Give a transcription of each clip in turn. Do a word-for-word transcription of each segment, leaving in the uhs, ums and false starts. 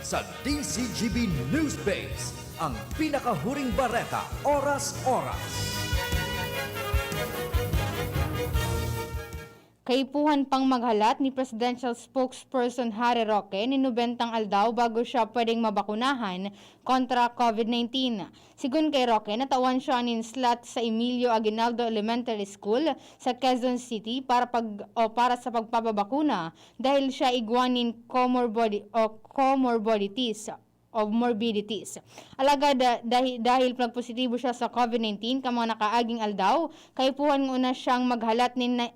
Sa D Z G B Newsbase, ang pinakahuring bareta, oras-oras. Kaipuhan pang maghalat ni Presidential Spokesperson Harry Roque nin nobentang aldaw bago siya pwedeng mabakunahan kontra COVID nineteen. Sigon kay Roque, natawan siya nin slot sa Emilio Aguinaldo Elementary School sa Quezon City para pag o para sa pagpapabakuna dahil siya igwa nin comorbidi o comorbidities o morbidities. Alagad ah, dahi, dahil nagpositibo siya sa COVID nineteen kan mga nakaaging aldaw, kaipuhan nguna siyang maghalat nin na,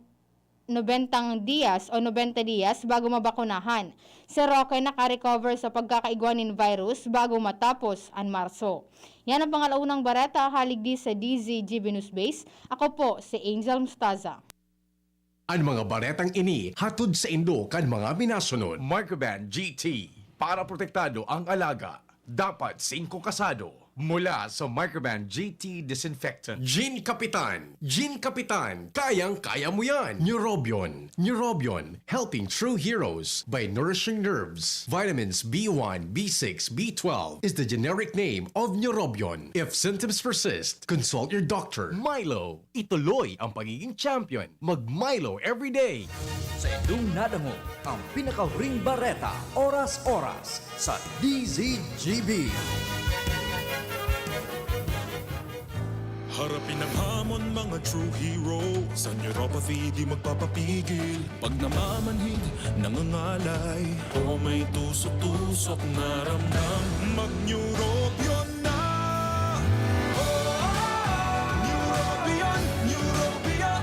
nobentang diyas o nobenta diyas bago mabakunahan. Si Roque nakarecover sa pagkakaigwa nin virus bago matapos an Marso. Yan ang pangalaunang bareta haligdi sa D Z G B News Base. Ako po si Angel Mustaza. An mga baretang ini hatod saindo kan mga minasunod. Microban G T, para protektado ang alaga, dapat singko kasado. Mula sa Microban G T Disinfectant. Gin Kapitan, Gin Kapitan, kayang-kaya mo yan. Neurobion, Neurobion, helping true heroes by nourishing nerves. Vitamins B one, B six, B twelve is the generic name of Neurobion. If symptoms persist, consult your doctor. Milo, ituloy ang pagiging champion. Mag Milo everyday. Saindong nadangog ang pinakahuring bareta, oras-oras, sa D Z G B. Harapin ang hamon, mga true hero. Sa neuropathy, di magpapapigil. Pag namamanhid, nangangalay, o may tusok-tusok na ramdam, mag-Neurobion na! Neurobion, Neurobion,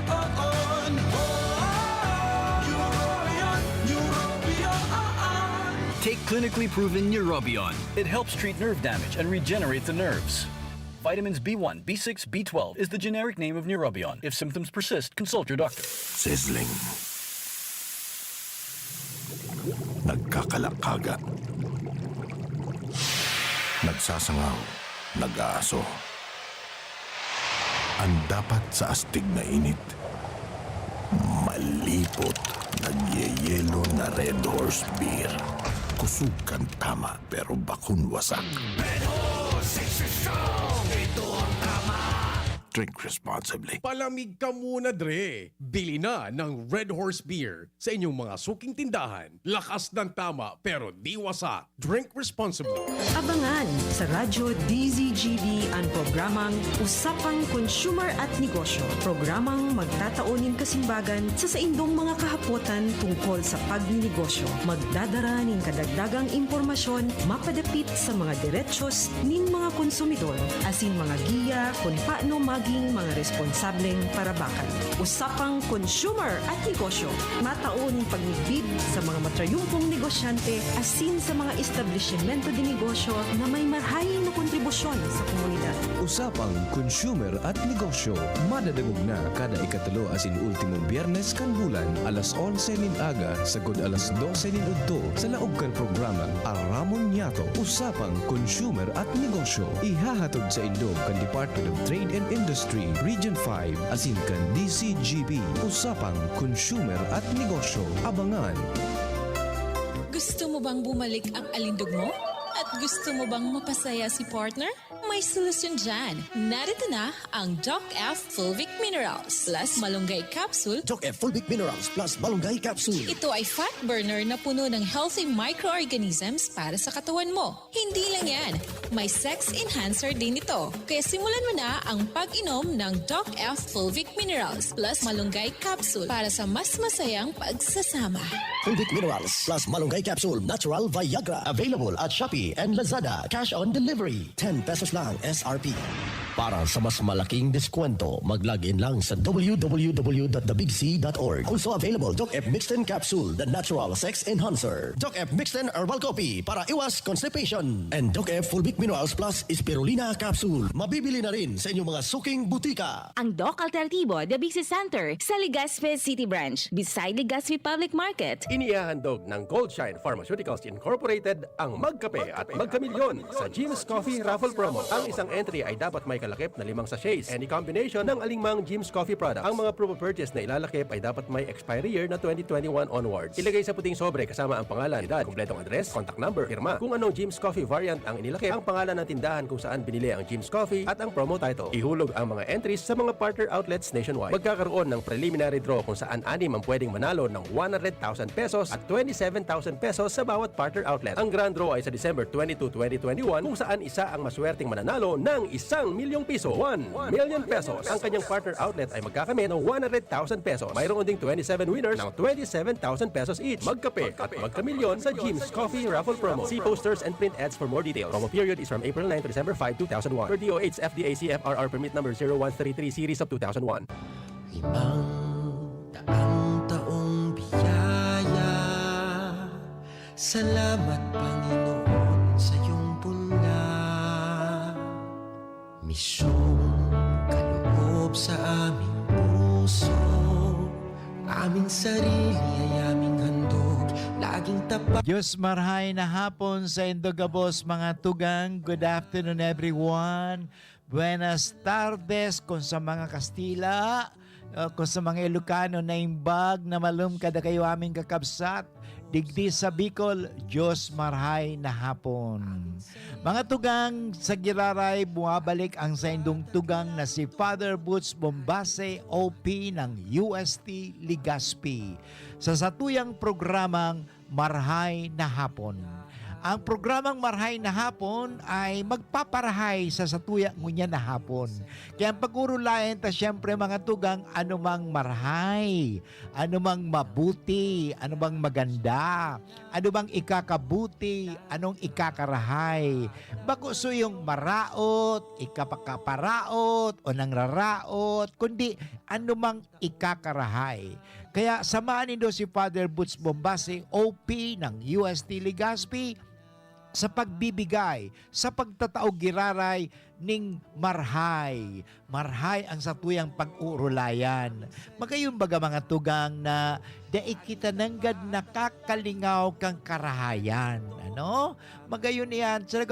Neurobion. Take clinically proven Neurobion. It helps treat nerve damage and regenerate the nerves. Vitamins B one, B six, B twelve is the generic name of Neurobion. If symptoms persist, consult your doctor. Sizzling. Nagkakalakaga. Nagsasangaw. Nag-aaso. Ang dapat sa astig na init, malipot, nagyeyelo na Red Horse Beer. Kusog kan tama, pero bakong wasak. Red Horse, six strong, ito ang tama. Drink responsibly. Palamig ka muna, Dre! Bili na ng Red Horse Beer sa inyong mga suking tindahan. Lakas ng tama pero di wasak. Drink responsibly. Abangan sa Radyo D Z G B ang programang Usapang Consumer at Negosyo. Programang magtatao nin kasimbagan sa saindong mga kahapotan tungkol sa pagninegosyo. Magdadara nin kadagdagang impormasyon mapadapit sa mga derechos nin mga konsumidor asin mga giya kun paano maging mga responsableng parabakan. Usapang Consumer at Negosyo, matao nin pagmidbid sa mga matrayumpong negosyante asin sa mga establisimento de negosyo na may marahay na kontribusyon sa komunidad. Usapang Consumer at Negosyo, madadangog na kada ikatulo asin ultimong Biyernes kan bulan, alas onse nin aga sagkod alas dose nin udto, sa laog kan programang Aramon Niyato, Usapang Consumer at Negosyo. Ihahatod saindo kan Department of Trade and Industry, Region five, asin kan D Z G B, Usapang Consumer at Negosyo. Abangan! Gusto mo bang bumalik ang alindog mo? At gusto mo bang mapasaya si partner? May solusyon dyan. Narito na ang Doc F Fulvic Minerals plus Malunggay Capsule. Doc F Fulvic Minerals plus Malunggay Capsule. Ito ay fat burner na puno ng healthy microorganisms para sa katawan mo. Hindi lang yan, may sex enhancer din ito. Kaya simulan mo na ang pag-inom ng Doc F Fulvic Minerals plus Malunggay Capsule para sa mas masayang pagsasama. Fulvic Minerals plus Malunggay Capsule Natural Viagra. Available at Shopee and Lazada. Cash on delivery. Ten pesos lang S R P. Para sa mas malaking deskwento, mag-log in lang sa w w w dot the big c dot org. Also available, Doc F Mixten Capsule, the natural sex enhancer. Doc F Mixten Herbal Coffee para iwas constipation. And Doc F Fulvic Minerals Plus Spirulina Capsule. Mabibili na rin sa inyong mga suking butika. Ang Doc Alternativo, The Big C Center, sa Legazpi City Branch, beside Legazpi Public Market. Inihahandog ng Goldshine Pharmaceuticals Incorporated ang Magkape at Magkamilyon sa Jim's Coffee Raffle Promo. Ang isang entry ay dapat may lakip na limang sachets. Any combination ng alingmang Jim's Coffee product. Ang mga proof of purchase na ilalakip ay dapat may expiry year na twenty twenty-one onwards. Ilagay sa puting sobre kasama ang pangalan, edad, kompletong address, contact number, pirma. Kung anong Jim's Coffee variant ang inilakip, ang pangalan ng tindahan kung saan binili ang Jim's Coffee at ang promo title. Ihulog ang mga entries sa mga partner outlets nationwide. Magkakaroon ng preliminary draw kung saan anim ang pwedeng manalo ng one hundred thousand pesos at twenty-seven thousand pesos sa bawat partner outlet. Ang grand draw ay sa December twenty-two, twenty twenty-one, kung saan isa ang maswerteng mananalo ng isang milyong piso, one million pesos. Ang kanyang partner outlet ay magkakamit ng one hundred thousand pesos. Mayroon ding twenty-seven winners ng twenty-seven thousand pesos each. Magkape at magkamilyon sa Jim's Coffee Raffle Promo. See posters and print ads for more details. Promo period is from April nine to December five, two thousand one. Per D O H F D A C F R R permit number zero one three three series of two thousand one. Limang daang taong biyaya. Salamat, Panginoon, sa iyong punla. Misyong kaloob sa aming puso, aming sarili ay aming handog, laging tapat. Diyos marhay na hapon sa indo gabos, mga tugang. Good afternoon, everyone. Buenas tardes kung sa mga Kastila, uh, kung sa mga Ilocano na imbag na malum kada kayo aming kakabsat. Digdi sa Bicol, Diyos marhay na hapon. Mga tugang, sa giraray, bumabalik ang saindong tugang na si Father Boots Bombase, O P ng U S T Legazpi, sa satuyang programang Marhay na Hapon. Ang programang Marhay na Hapon ay magpaparahay sa satuya ngunyan na hapon. Kaya ang pag-urulayan ta, siyempre, mga tugang, anumang marhay, anumang mabuti, anumang maganda, anumang ikakabuti, anong ikakarahay. Bako suyong maraot, ikapakaparaot, o nangraraot, kundi anumang ikakarahay. Kaya samahan nindo si Father Boots Bombase, O P ng U S T Legazpi, sa pagbibigay, sa pagtatao giraray ning marhay. Marhay ang satuyang pag-uurulayan. Magayon baga, mga tugang, na dai kita nanggad nakakalingaw kan karahayan. Ano? Magayon iyan, sa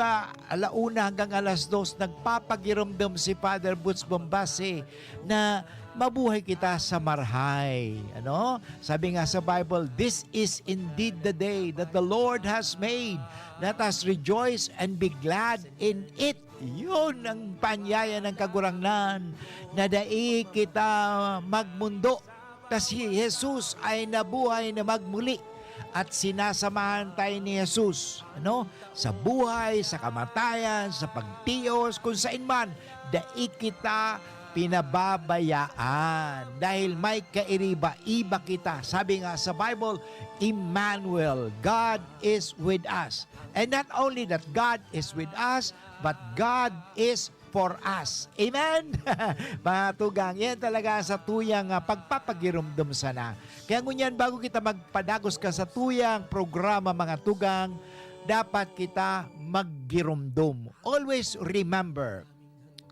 alauna hanggang alas dos, nagpapagiromdom si Father Boots Bombase na mabuhay kita sa marhay. Ano? Sabi nga sa Bible, "This is indeed the day that the Lord has made. Let us rejoice and be glad in it." Yun ang panyaya ng Kagurangnan, na dai kita magmundo. Ta si Jesus ay nabuhay na magmuli, at sinasamahan tayo ni Jesus, ano? Sa buhay, sa kamatayan, sa pagtios, kung sain man, dai kita pinababayaan. Dahil may kairiba-iba kita. Sabi nga sa Bible, "Emmanuel, God is with us." And not only that God is with us, but God is for us. Amen? Mga tugang, yan talaga ang satuyang, ah, pagpapagiromdom sana. Kaya ngunyan, bago kita magpadagos kan satuyang programa, mga tugang, dapat kita maggiromdom. Always remember,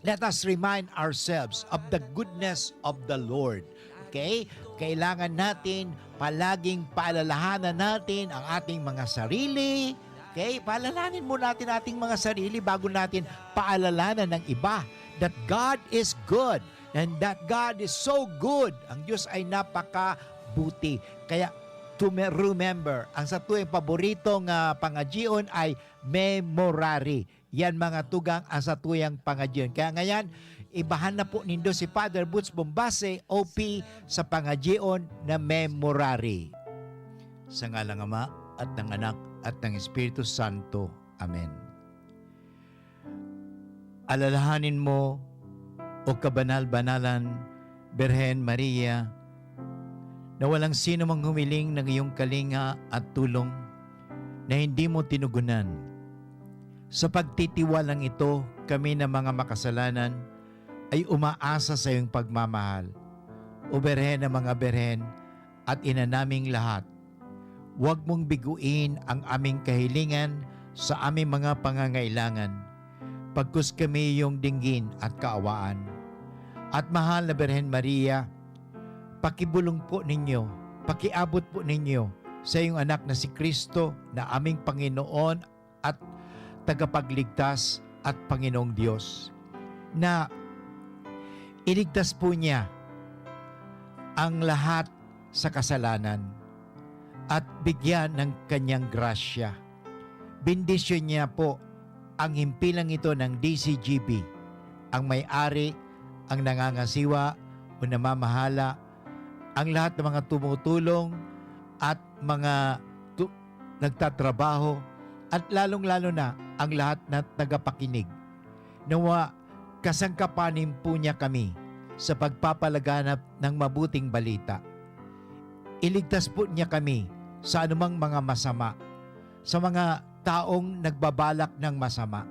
let us remind ourselves of the goodness of the Lord. Okay? Kailangan natin palaging paalalahanan natin ang ating mga sarili. Okay? Paalalahanin mo natin ating mga sarili bago natin paalalahanan ng iba that God is good and that God is so good. Ang Diyos ay napakabuti. Kaya to me-, remember, ang satuyang paboritong, ah, pangadyion ay memorare. Yan, mga tugang, ang satuyang pangadyion. Kaya ngayon, ibahan na po nindo si Father Boots Bombase, O P, sa pangadyion na memorare. Sa ngalang Ama, at ng Anak, at ng Espiritu Santo. Amen. Alalahanin mo, O kabanal-banalan Birhen Maria, na walang sino mang humiling ng iyong kalinga at tulong na hindi mo tinugunan. Sa pagtitiwalang ito, kami na mga makasalanan ay umaasa sa iyong pagmamahal. O Birhen ng mga Birhen at Ina naming lahat, huwag mong biguin ang aming kahilingan sa aming mga pangangailangan, pagkus kami iyong dinggin at kaawaan. At mahal na Birhen Maria, pakibulong po ninyo, pakiabot po ninyo sa iyong anak na si Kristo na aming Panginoon at Tagapagligtas at Panginoong Diyos, na Iligtas po niya ang lahat sa kasalanan at bigyan ng kanyang grasya. Bendisyon niya po ang himpilang ito ng D C G B, ang may-ari, ang nangangasiwa o namamahala, ang lahat ng mga tumutulong at mga tu-, nagtatrabaho, at lalong-lalo na ang lahat na tagapakinig. Nawa, kasangkapanin po niya kami sa pagpapalaganap ng mabuting balita. Iligtas po niya kami sa anumang mga masama, sa mga taong nagbabalak ng masama.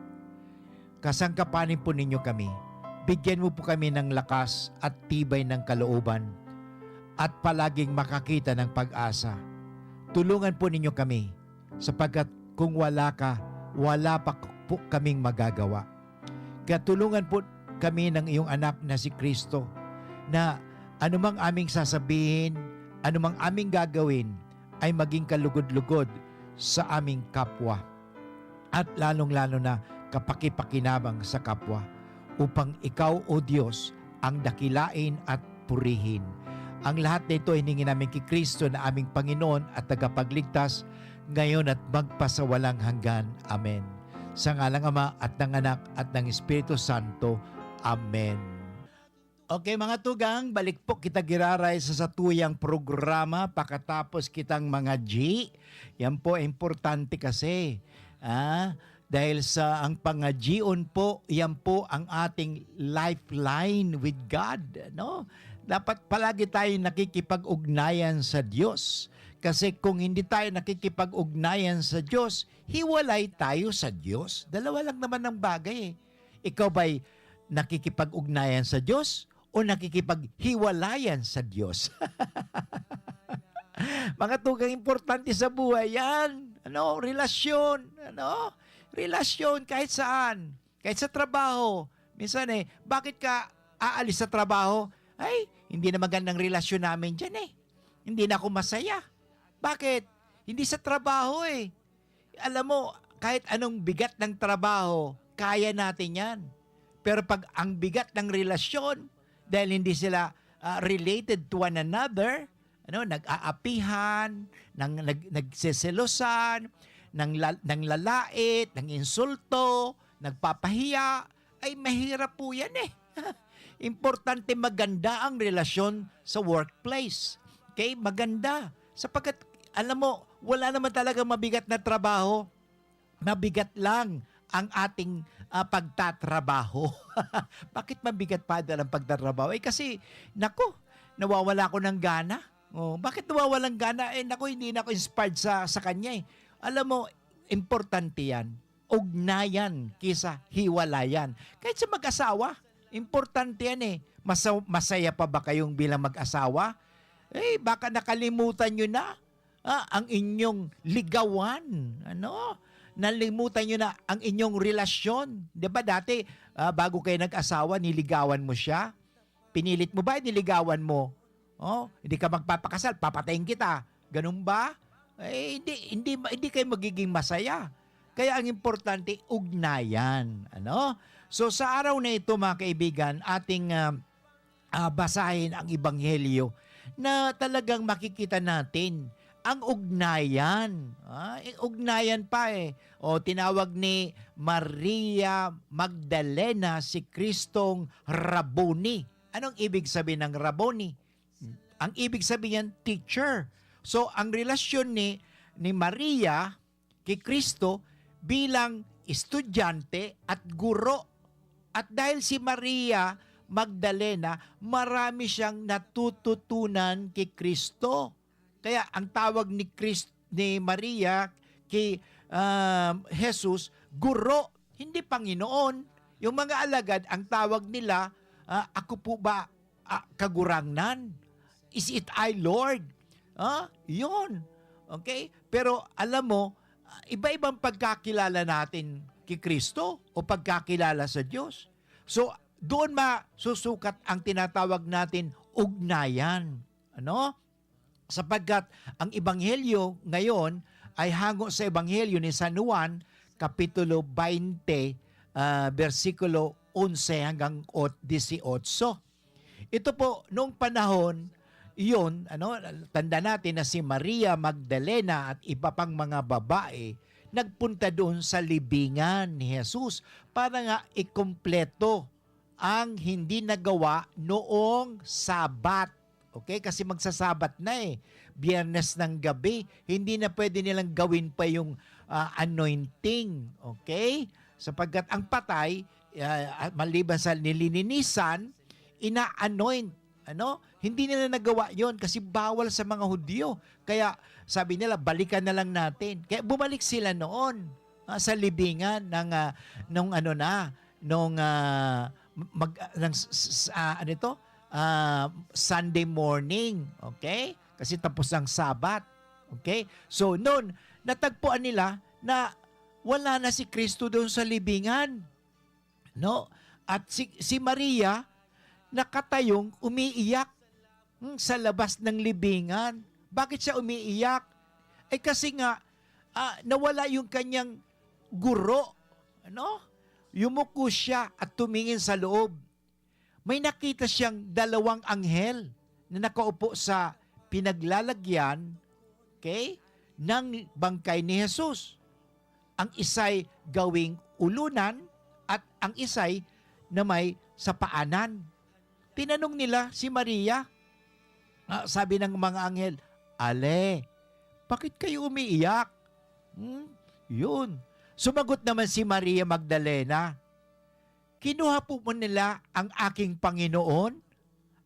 Kasangkapanin po ninyo kami. Bigyan mo po kami ng lakas at tibay ng kalooban at palaging makakita ng pag-asa. Tulungan po ninyo kami, sapagkat kung wala ka, wala pa po kaming magagawa. Kaya tulungan po kami ng iyong anak na si Kristo, na anumang aming sasabihin, anumang aming gagawin, ay maging kalugod-lugod sa aming kapwa, at lalong-lalo na kapakipakinabang sa kapwa, upang ikaw, O Diyos, ang dakilain at purihin. Ang lahat na ito hiningi namin ki Kristo na aming Panginoon at Tagapagligtas, ngayon at magpasawalang hanggan. Amen. Sa ngalang Ama at ng Anak at ng Espiritu Santo. Amen. Okay, mga tugang, balik po kita giraray sa satuyang programa pakatapos kitang mga G. Yan po, importante kasi. Ah, dahil sa ang pangajion po, yan po ang ating lifeline with God, no? Dapat palagi tayong nakikipag-ugnayan sa Diyos. Kasi kung hindi tayo nakikipag-ugnayan sa Diyos, hiwalay tayo sa Diyos. Dalawa lang naman ang bagay, eh. Ikaw ba'y nakikipag-ugnayan sa Diyos o nakikipaghiwalayan sa Diyos? Mga tugang, importante sa buhay yan. Ano? Relasyon. Ano? Relasyon kahit saan. Kahit sa trabaho. Minsan eh, bakit ka aalis sa trabaho? Ay, hindi na magandang relasyon namin dyan eh. Hindi na ako masaya. Bakit? Hindi sa trabaho eh. Alam mo, kahit anong bigat ng trabaho, kaya natin yan. Pero pag ang bigat ng relasyon, dahil hindi sila, ah, related to one another, ano, nag-aapihan, nang, nag-, nagseselosan, nang la-, nang lalait, nang insulto, nagpapahiya, ay mahirap po yan eh. Importante maganda ang relasyon sa workplace. Okay? Maganda. Sapagkat, alam mo, wala naman talaga mabigat na trabaho. Mabigat lang ang ating, ah, pagtatrabaho. Bakit mabigat, Father, ang pagtatrabaho? Eh, kasi, naku, nawawala ako ng gana. Oh, bakit nawawalang gana? Eh, naku, hindi na ako inspired sa, sa kanya eh. Alam mo, importante yan. Ugnayan kisa hiwalayan. Kahit sa mag-asawa, importante yan eh. Masa-, masaya pa ba kayong bilang mag-asawa? Eh, baka nakalimutan nyo na, ah, ang inyong ligawan. Ano? Nalimutan nyo na ang inyong relasyon. Di ba dati, ah, bago kayo nag-asawa, niligawan mo siya? Pinilit mo ba? Niligawan mo? Oh, hindi ka magpapakasal, papatayin kita. Ganun ba? Eh, hindi, hindi, hindi kayo magiging masaya. Kaya ang importante, ugnayan. Ano? So, sa araw na ito, mga kaibigan, ating, ah, ah, basahin ang Ebanghelyo na talagang makikita natin ang ugnayan. Ah, eh, ugnayan pa eh. O, tinawag ni Maria Magdalena si Kristong Rabboni. Anong ibig sabihin ng Rabboni? Ang ibig sabihin niyan, teacher. So, ang relasyon ni, ni Maria ki Kristo bilang estudyante at guro. At dahil si Maria Magdalena, marami siyang natututunan ki Kristo. Kaya ang tawag ni Kris-, ni Maria ki, um, Jesus, guro, hindi Panginoon. Yung mga alagad, ang tawag nila, ah, "Ako po ba, ah, Kagurangnan? Is it I, Lord?" Ah, yun. Okay? Pero alam mo, ah, iba-ibang pagkakilala natin ki Kristo o pagkakilala sa Diyos. So, doon masusukat ang tinatawag natin ugnayan. Ano? Sapagkat ang ebanghelyo ngayon ay hango sa ebanghelyo ni San Juan, kapitulo baynte, ah, bersikulo onse hanggang ot-, dieciocho. Ito po, noong panahon iyon, ano, tanda natin na si Maria Magdalena at iba pang mga babae nagpunta doon sa libingan ni Jesus para nga ikumpleto ang hindi nagawa noong Sabat. Okay? Kasi magsasabat na eh. Biyernes ng gabi, hindi na pwede nilang gawin pa yung ah, anointing. Okay? Sapagkat ang patay, ah, maliban sa nilininisan, ina-anoint. Ano? Hindi nila nagawa yon kasi bawal sa mga Hudyo. Kaya sabi nila, balikan na lang natin. Kaya bumalik sila noon ah, sa libingan ng ah, nung ano na, nung ah, mag, ng, s- s- ah, ano ito? Ah, Sunday morning. Okay? Kasi tapos ang Sabat. Okay? So, noon, natagpuan nila na wala na si Kristo doon sa libingan. No? At si, si Maria, nakatayong umiiyak hmm, sa labas ng libingan. Bakit siya umiiyak? Eh kasi nga, ah, nawala yung kanyang guro. Ano? Yumuko siya at tumingin sa loob. May nakita siyang dalawang anghel na nakaupo sa pinaglalagyan, okay, ng bangkay ni Jesus. Ang isa'y gawing ulunan at ang isa'y na may sa paanan. Tinanong nila si Maria. Ah, sabi ng mga anghel, "Ale, bakit kayo umiiyak?" Hmm? Yun. Sumagot naman si Maria Magdalena, "Kinuha po mo nila ang aking Panginoon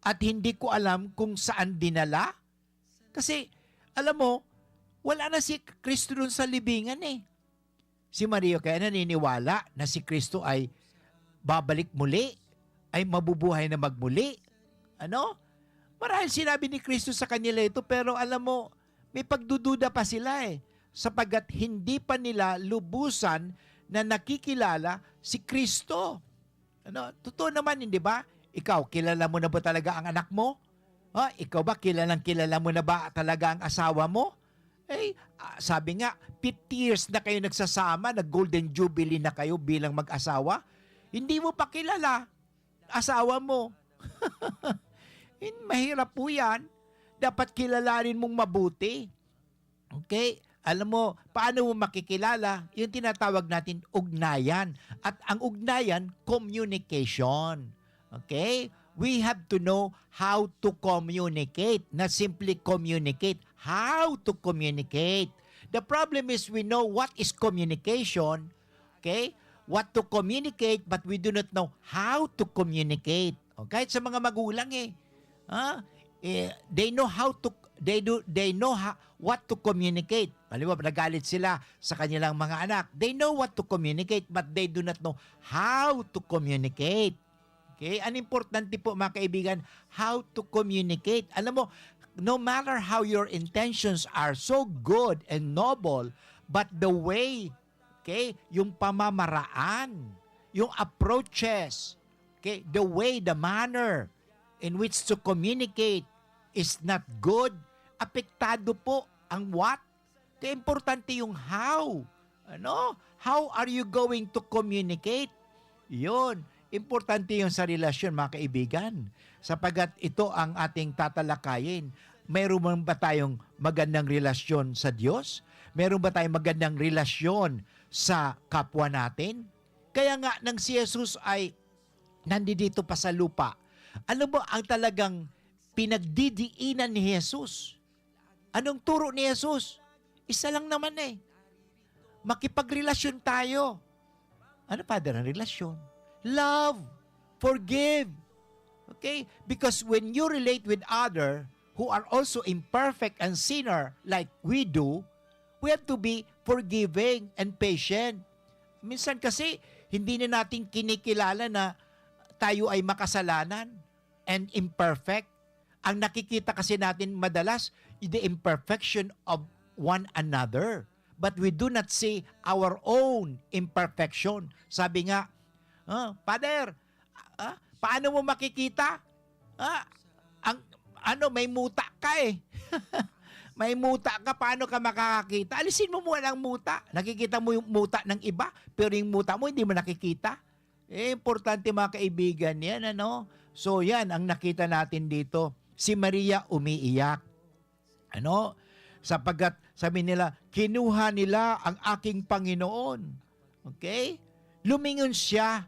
at hindi ko alam kung saan dinala?" Kasi, alam mo, wala na si Kristo dun sa libingan eh. Si Maria kaya naniniwala na si Kristo ay babalik muli, ay mabubuhay na magmuli. Ano? Marahil sinabi ni Kristo sa kanila ito, pero alam mo, may pagdududa pa sila eh, sapagkat hindi pa nila lubusan na nakikilala si Kristo. Ano? Totoo naman, hindi ba? Ikaw, kilala mo na ba talaga ang anak mo? Ha? Ikaw ba, kilalang kilala mo na ba talaga ang asawa mo? Eh, ah, sabi nga, fifty years na kayo nagsasama, nag-golden jubilee na kayo bilang mag-asawa. Hindi mo pa kilala asawa mo. Yun, mahirap po yan. Dapat kilalanin mong mabuti. Okay? Alam mo, paano mo makikilala? Yung tinatawag natin ugnayan. At ang ugnayan, communication. Okay? We have to know how to communicate. Not simply communicate. How to communicate. The problem is we know what is communication. Okay? What to communicate, but we do not know how to communicate. O, kahit sa mga magulang eh. Ha? Eh, they know how to, they do, they know ha, what to communicate. Halimbawa, nagalit sila sa kanilang mga anak. They know what to communicate, but they do not know how to communicate. Okay? Ang importante po, mga kaibigan, how to communicate. Alam mo, no matter how your intentions are so good and noble, but the way, okay, yung pamamaraan, yung approaches, okay, the way, the manner in which to communicate is not good, apektado po ang what? Kaya importante yung how. Ano? How are you going to communicate? Yun. Importante yung sa relasyon, mga kaibigan. Sapagkat ito ang ating tatalakayin. Mayroon ba tayong magandang relasyon sa Diyos? Meron ba tayong magandang relasyon sa kapwa natin? Kaya nga, nang si Jesus ay nandito pa sa lupa, ano ba ang talagang pinagdidiinan ni Jesus? Anong turo ni Jesus? Isa lang naman eh. Makipagrelasyon tayo. Ano, Father, ang relasyon? Love. Forgive. Okay? Because when you relate with other who are also imperfect and sinner like we do, we have to be forgiving and patient. Minsan kasi, hindi na natin kinikilala na tayo ay makasalanan and imperfect. Ang nakikita kasi natin madalas, the imperfection of one another. But we do not see our own imperfection. Sabi nga, "Ah, Father, ah, paano mo makikita? Ah, ang, ano, may muta ka eh." May muta ka, paano ka makakakita? Alisin mo muna ang muta. Nakikita mo yung muta ng iba, pero yung muta mo, hindi mo nakikita. Eh, importante, mga kaibigan, yan, ano? So, yan ang nakita natin dito. Si Maria umiiyak. Ano? Sapagkat sabi nila, "Kinuha nila ang aking Panginoon." Okay? Lumingon siya.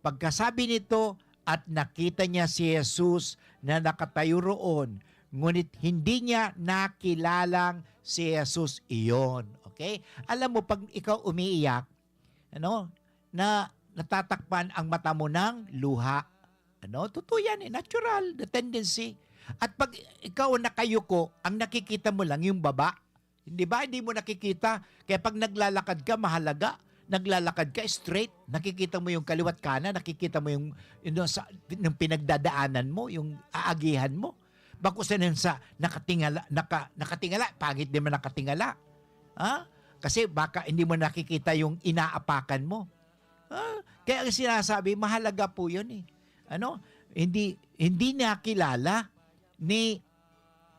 Pagkasabi nito, at nakita niya si Jesus na nakatayo roon, ngunit hindi niya nakilalang si Jesus iyon. Okay? Alam mo, pag ikaw umiiyak, ano, na natatakpan ang mata mo ng luha. Ano? Totoo yan eh. Natural, the tendency. At pag ikaw nakayuko, ang nakikita mo lang yung baba. Hindi ba? Hindi mo nakikita. Kaya pag naglalakad ka, mahalaga. Naglalakad ka straight. Nakikita mo yung kaliwat kanan. Nakikita mo yung, yung sa, yung pinagdadaanan mo, yung aagihan mo. Bako sa nang sa nakatingala, naka, nakatingala, pangit din man nakatingala. Ha? Kasi baka hindi mo nakikita yung inaapakan mo. Ha? Kaya ang sinasabi, mahalaga po yun eh. Ano? Hindi, hindi nakilala ni,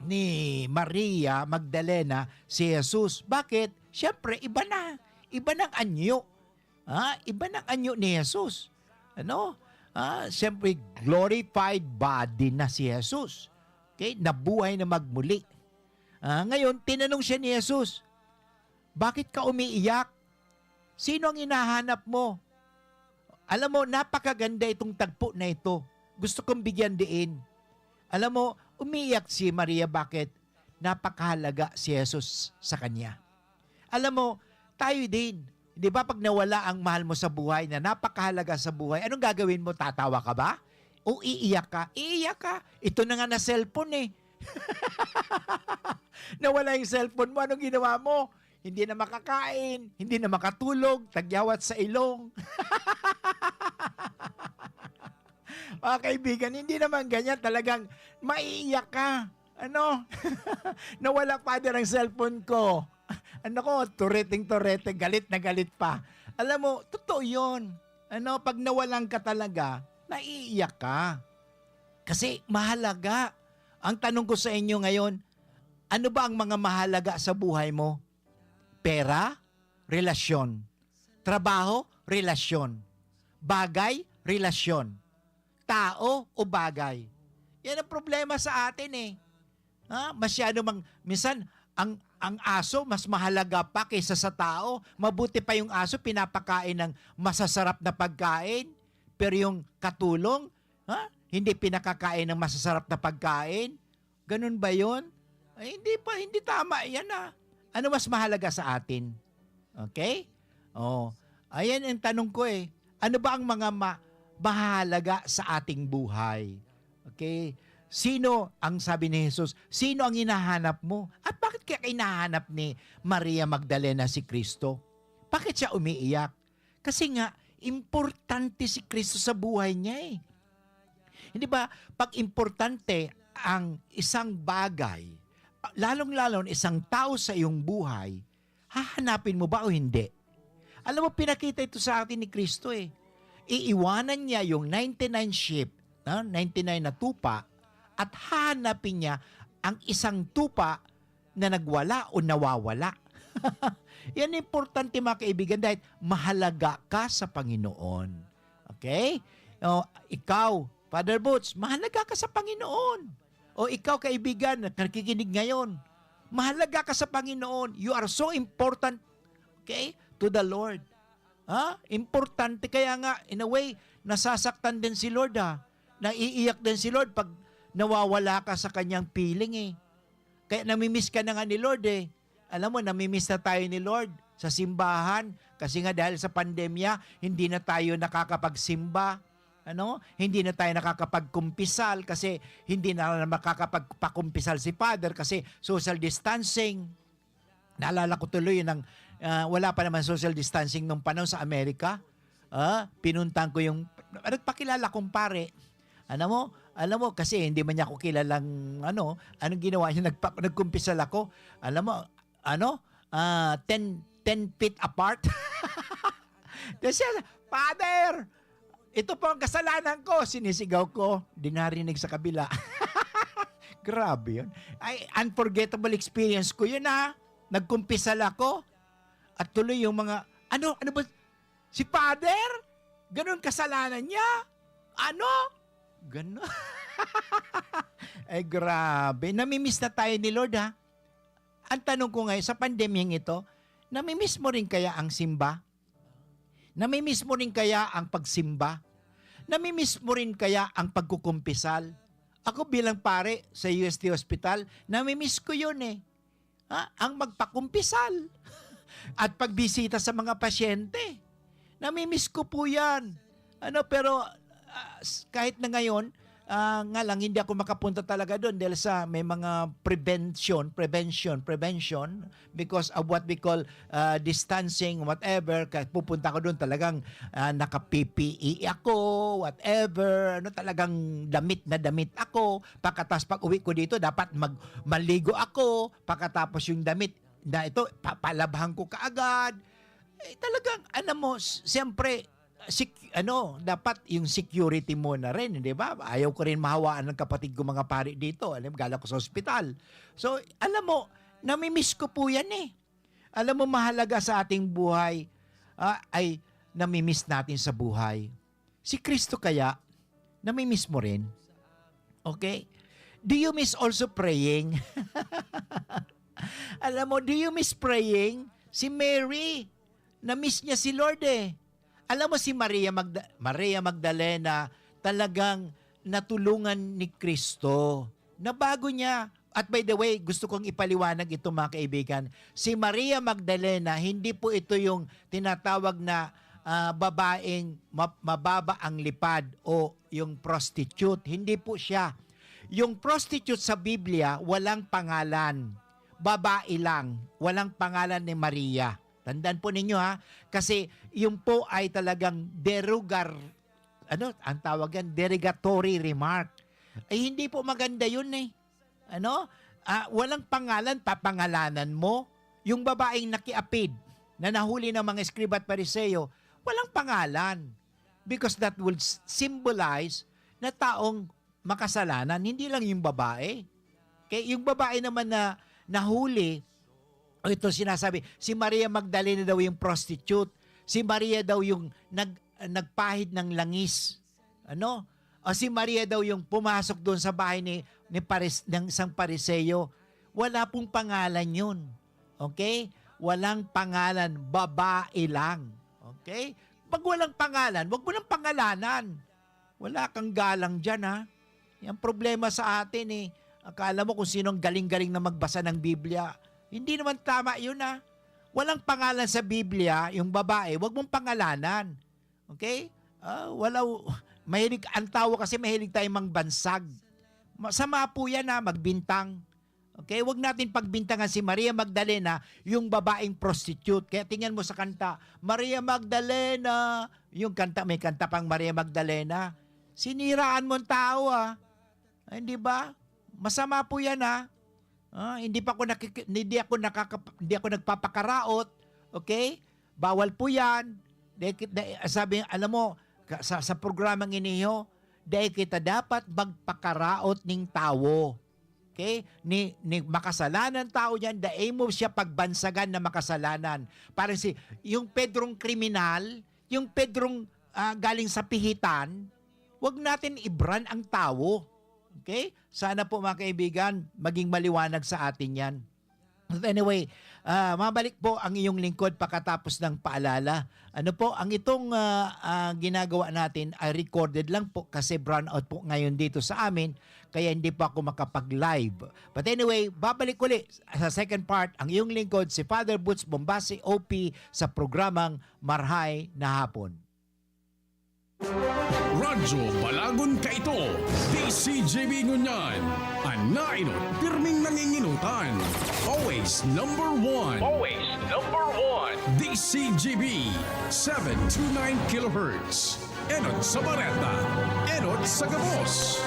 ni Maria Magdalena si Jesus. Bakit? Siyempre, iba na. Iba ng anyo. Ha? Iba ng anyo ni Jesus. Ano? Ah, siyempre, glorified body na si Jesus. Okay? Nabuhay na magmuli. Ah, ngayon, tinanong siya ni Jesus, "Bakit ka umiiyak? Sino ang hinahanap mo?" Alam mo, napakaganda itong tagpo na ito. Gusto kong bigyan diin. Alam mo, umiiyak si Maria. Bakit? Napakahalaga si Jesus sa kanya. Alam mo, tayo din. Di ba pag nawala ang mahal mo sa buhay na napakahalaga sa buhay, anong gagawin mo? Tatawa ka ba? O iiyak ka? Iiyak ka. Ito na nga na cellphone eh. Nawala yung cellphone mo, anong ginawa mo? Hindi na makakain, hindi na makatulog, tagyawat sa ilong. Mga kaibigan, hindi naman ganyan. Talagang maiiyak ka. Ano? Nawala, Father, ang cellphone ko. Ano ko, tureteng-turete, galit na galit pa. Alam mo, totoo yun. Ano, pag nawalan ka talaga, naiiyak ka. Kasi mahalaga. Ang tanong ko sa inyo ngayon, ano ba ang mga mahalaga sa buhay mo? Pera, relasyon. Trabaho, relasyon. Bagay, relasyon. Tao o bagay. Yan ang problema sa atin eh. Ha? Masyado mang, minsan, ang, ang aso mas mahalaga pa kaysa sa tao. Mabuti pa yung aso, pinapakain ng masasarap na pagkain. Pero yung katulong, ha? Hindi pinakakain ng masasarap na pagkain. Ganun ba yun? Ay, hindi pa, hindi tama yan ah. Ano mas mahalaga sa atin? Okay? Oh, ayan ang tanong ko eh. Ano ba ang mga ma-, mahalaga sa ating buhay? Okay? Sino ang, sabi ni Jesus, sino ang hinahanap mo? At bakit kaya hinahanap ni Maria Magdalena si Kristo? Bakit siya umiiyak? Kasi nga, importante si Kristo sa buhay niya eh. Hindi ba, pag importante ang isang bagay, lalong-lalo na isang tao sa iyong buhay, hahanapin mo ba o hindi? Alam mo, pinakita ito sa atin ni Kristo eh. Iiwanan niya yung ninety-nine sheep, no? ninety-nine na tupa, at hahanapin niya ang isang tupa na nagwala o nawawala. Yan importante, mga kaibigan, dahil mahalaga ka sa Panginoon. Okay? O, ikaw, Father Boots, mahalaga ka sa Panginoon. O ikaw, kaibigan, na nakikinig ngayon, mahalaga ka sa Panginoon. You are so important, okay, to the Lord. Ha? Importante. Kaya nga, in a way, nasasaktan din si Lord, ha? Naiiyak din si Lord pag nawawala ka sa kanyang piling, eh. Kaya namimiss ka na nga ni Lord, eh. Alam mo, namimiss na tayo ni Lord sa simbahan. Kasi nga, dahil sa pandemya, hindi na tayo nakakapagsimba. Ano? Hindi na tayo nakakapagkumpisal kasi hindi na makakapagpakumpisal si Father kasi social distancing. Naalala ko tuloy yun, ang, ah, wala pa naman social distancing nung panahon sa Amerika. Ah, pinuntahan ko yung, nagpakilala kong pare. Alam mo, alam mo, kasi hindi man niya ako kilalang, ano, anong ginawa niya, nagpa-, nagkumpisal ako. Alam mo, ano, ah, ten, ten feet apart. Tapos siya, "Father, ito po ang kasalanan ko," sinisigaw ko. Di narinig sa kabila. Grabe yun. Ay, unforgettable experience ko yun, ha. Nagkumpisal ako. At tuloy yung mga, "Ano, ano ba? Si Father? Ganun kasalanan niya? Ano?" Gano-, ay, grabe. Namimiss na tayo ni Lord, ha? Ang tanong ko ngayon, sa pandemyang ito, namimiss mo rin kaya ang simba? Namimiss mo rin kaya ang pagsimba? Namimiss mo rin kaya ang pagkukumpisal? Ako bilang pare sa U S T Hospital, namimiss ko yun eh. Ha? Ang magpakumpisal at pagbisita sa mga pasyente. Namimiss ko po yan. Ano, pero ah, s- kahit na ngayon, ah, nga lang hindi ako makapunta talaga doon dahil sa may mga prevention, prevention, prevention because of what we call ah, distancing, whatever. Kahit pupunta ako doon talagang ah, naka-P P E ako, whatever. Ano, talagang damit na damit ako. Pagkatapos pag uwi ko dito, dapat mag maligo ako. Pagkatapos yung damit na ito, papalabhan ko kaagad. Eh, talagang, alam mo, s- siyempre, sec- ano, dapat yung security mo na rin, di ba? Ayaw ko rin mahawaan ng kapatid ko mga pari dito. Alam, gala ko sa ospital. So, alam mo, namimiss ko po yan eh. Alam mo, mahalaga sa ating buhay, ah, ay namimiss natin sa buhay. Si Kristo kaya, namimiss mo rin? Okay? Do you miss also praying? Alam mo, do you miss praying? Si Mary, na-miss niya si Lord eh. Alam mo si Maria, Magda- Maria Magdalena, talagang natulungan ni Kristo. Nabago niya. At by the way, gusto kong ipaliwanag ito, mga kaibigan. Si Maria Magdalena, hindi po ito yung tinatawag na ah, babaeng ma- mababa ang lipad o yung prostitute. Hindi po siya. Yung prostitute sa Biblia, walang pangalan. Babae lang. Walang pangalan ni Maria. Tandaan po ninyo ha, kasi yung po ay talagang derogar, ano, ang tawag yan, derogatory remark. Ay, hindi po maganda yun eh. Ano? Ah, walang pangalan, papangalanan mo. Yung babaeng nakiapid na nahuli ng mga eskriba at Pariseo, walang pangalan. Because that would s- symbolize na taong makasalanan, hindi lang yung babae. Kaya yung babae naman na nahuli, o ito sinasabi, si Maria Magdalena daw yung prostitute, si Maria daw yung nag, nagpahid ng langis. Ano? O si Maria daw yung pumasok doon sa bahay ni, ni Paris, ng isang Pariseo. Wala pong pangalan yun. Okay? Walang pangalan. Babae lang. Okay? Pag walang pangalan, wag mo nang pangalanan. Wala kang galang dyan, ha? Yung problema sa atin eh, akala mo kung sino ang galing-galing na magbasa ng Biblia. Hindi naman tama yun, ha? Walang pangalan sa Biblia, yung babae, wag mong pangalanan. Okay? Ah, wala, mahilig, ang tao kasi mahilig tayong mangbansag. Masama po yan ha, magbintang. Okay? Wag natin pagbintangan si Maria Magdalena, yung babaeng prostitute. Kaya tingnan mo sa kanta, Maria Magdalena, yung kanta, may kanta pang Maria Magdalena. Siniraan mo ang tao ah. Ay, di ba? Masama po yan ha. Ah, hindi pa ako nakik- hindi ako nakakap- hindi ako nagpapakaraot. Okay? Bawal po yan. Dahil ki- dahil, sabi, alam mo, ka- sa, sa programang iniho, dahil kita dapat magpakaraot ning tawo. Okay? Ni, ni makasalanan tao yan, dahil mo siya pagbansagan na makasalanan. Parang si, yung Pedrong kriminal, yung Pedrong ah, galing sa pihitan, wag natin ibran ang tawo. Okay? Sana po, mga kaibigan, maging maliwanag sa atin yan. But anyway, ah, mabalik po ang iyong lingkod pakatapos ng paalala. Ano po, ang itong ah, ah, ginagawa natin ay recorded lang po kasi brownout po ngayon dito sa amin, kaya hindi po ako makapag-live. But anyway, babalik uli sa second part ang iyong lingkod, si Father Boots Bombasi, O P, sa programang Marhay na Hapon. Radyo Balagon Kaito, D C G B ngunyan. An nainot, pirming nanginginutan. Always number one. Always number one. D C G B, seven two nine kilohertz. Enot sa bareta. Enot sa gabos.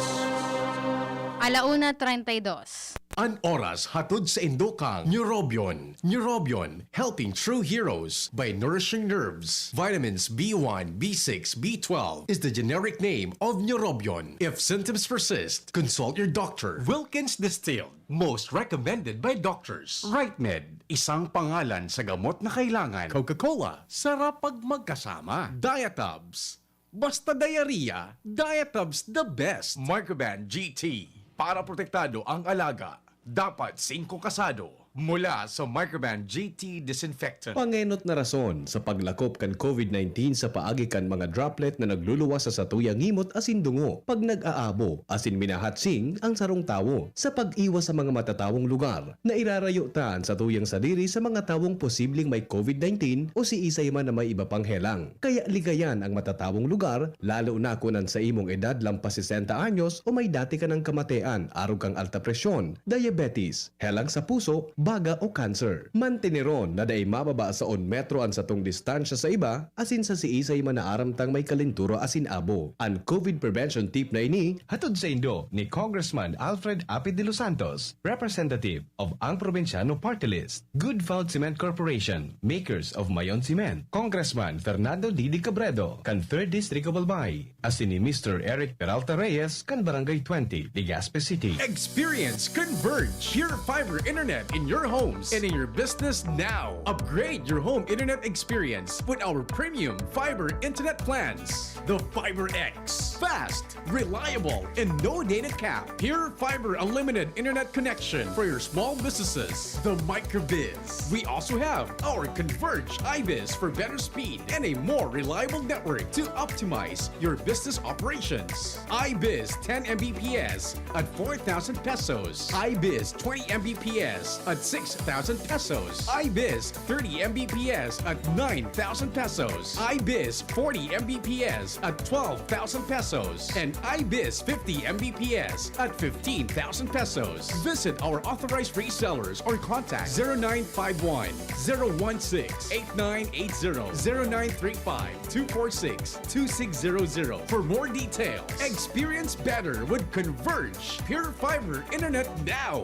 Alauna treinta y dos. An oras hatod sa indokang Neurobion. Neurobion, helping true heroes by nourishing nerves. Vitamins B one, B six, B twelve is the generic name of Neurobion. If symptoms persist, consult your doctor. Wilkins Distilled, most recommended by doctors. Right Med, isang pangalan sa gamot na kailangan. Coca-Cola, sarap pag magkasama. Diatabs, Basta diarrhea, Diatabs the best. Microban G T. Para protektado ang alaga, dapat singko kasado. Mula sa Microban G T Disinfectant. Pangenot na rason sa paglakop kan COVID nineteen sa paagi kan mga droplet na nagluluwas sa satuyang ngimot asin dungo pag nag-aabo asin minahatsing ang sarong tawo. Sa pag-iwas sa mga matatawong lugar, nairarayo ta an satuyang sadiri sa mga tawong posibleng may COVID nineteen o siisay man na may iba pang helang. Kaya ligayan ang matatawong lugar, lalo na kun an saimong edad lampas sesenta anyos o may dati ka nang kamatean arog kan alta presyon, diabetes, helang sa puso, baga o cancer. Manteneron na dai mababa sa un metro an satong distansya sa iba, asin sa siisay man na aram tang may kalentura asin abo. An COVID prevention tip na ini, hatod saindo ni Congressman Alfred Api de los Santos, representative of Ang Probinsyano Party List, Good Found Cement Corporation, makers of Mayon Cement, Congressman Fernando Didi Cabredo, kan Third District of Albay, asin ni Mister Eric Peralta Reyes, kan Barangay twenty, Legazpi City. Experience Converge Pure Fiber Internet in your homes and in your business now. Upgrade your home internet experience with our premium fiber internet plans. The Fiber X. Fast, reliable, and no data cap. Pure Fiber Unlimited Internet Connection for your small businesses. The Microbiz. We also have our Converge iBiz for better speed and a more reliable network to optimize your business operations. iBiz ten M B P S at four thousand pesos. iBiz twenty M B P S at six thousand pesos. iBiz thirty M B P S at nine thousand pesos. iBiz forty M B P S at twelve thousand pesos. And iBiz fifty M B P S at fifteen thousand pesos. Visit our authorized resellers or contact zero nine five one, zero one six, eight nine eight zero, zero nine three five, two four six, two six zero zero for more details. Experience better with Converge Pure Fiber Internet now.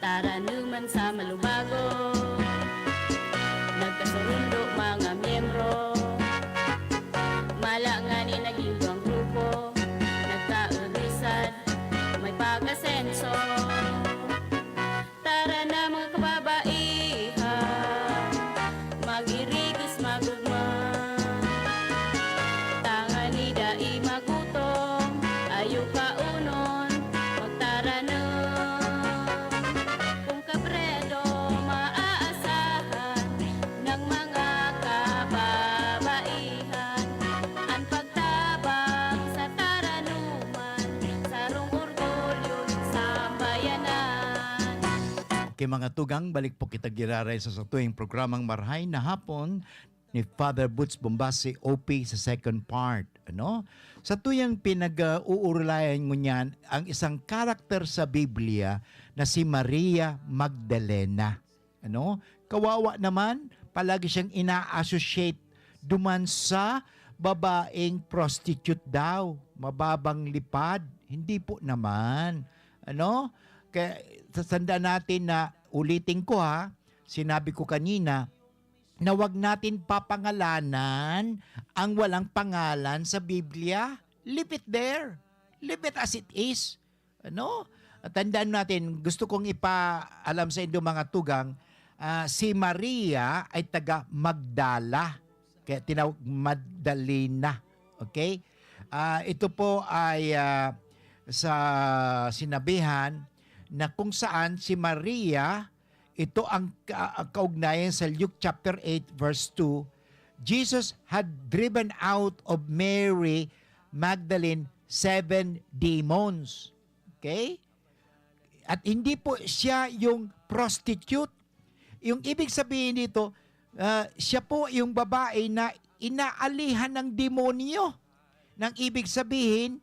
Taranuman sa malubago, nagkasurundo mga miyembro. Mala ngani naging duwang grupo, nagkaubisad, may pag-asenso. Tara na, mga kababaihan, mag-irigos, magugma. Tangani dai magutom, ayo kaunon, magtaranom. Kung Kabredo maaasahan ng mga kababaihan, an pagtabang sa taranuman, sarong orgulyo nin sambayanan. Okay, mga tugang, balik po kita giraray sa satuing programang Marhay na Hapon ni Father Boots Bombasi, O P, sa second part, ano? Satuyang pinag-uurulayan ngunyan ang isang karakter sa Biblia na si Maria Magdalena, ano? Kawawa naman, palagi siyang ina-associate duman sa babaeng prostitute daw, mababang lipad. Hindi po naman, ano? Kaya tatandaan natin na, ulitin ko ha, sinabi ko kanina, na wag natin papangalanan ang walang pangalan sa Biblia. Leave it there. Leave it as it is. Ano? At tandaan natin, gusto kong ipaalam sa indo, mga tugang, ah, si Maria ay taga Magdala. Kaya tinawag Magdalena. Okay? Ah, ito po ay, ah, sa sinabihan na kung saan si Maria, ito ang ka-, ang kaugnayan sa Luke chapter eight verse two, "Jesus had driven out of Mary Magdalene seven demons." Okay? At hindi po siya yung prostitute. Yung ibig sabihin dito, ah, siya po yung babae na inaalihan ng demonyo. Nang ibig sabihin,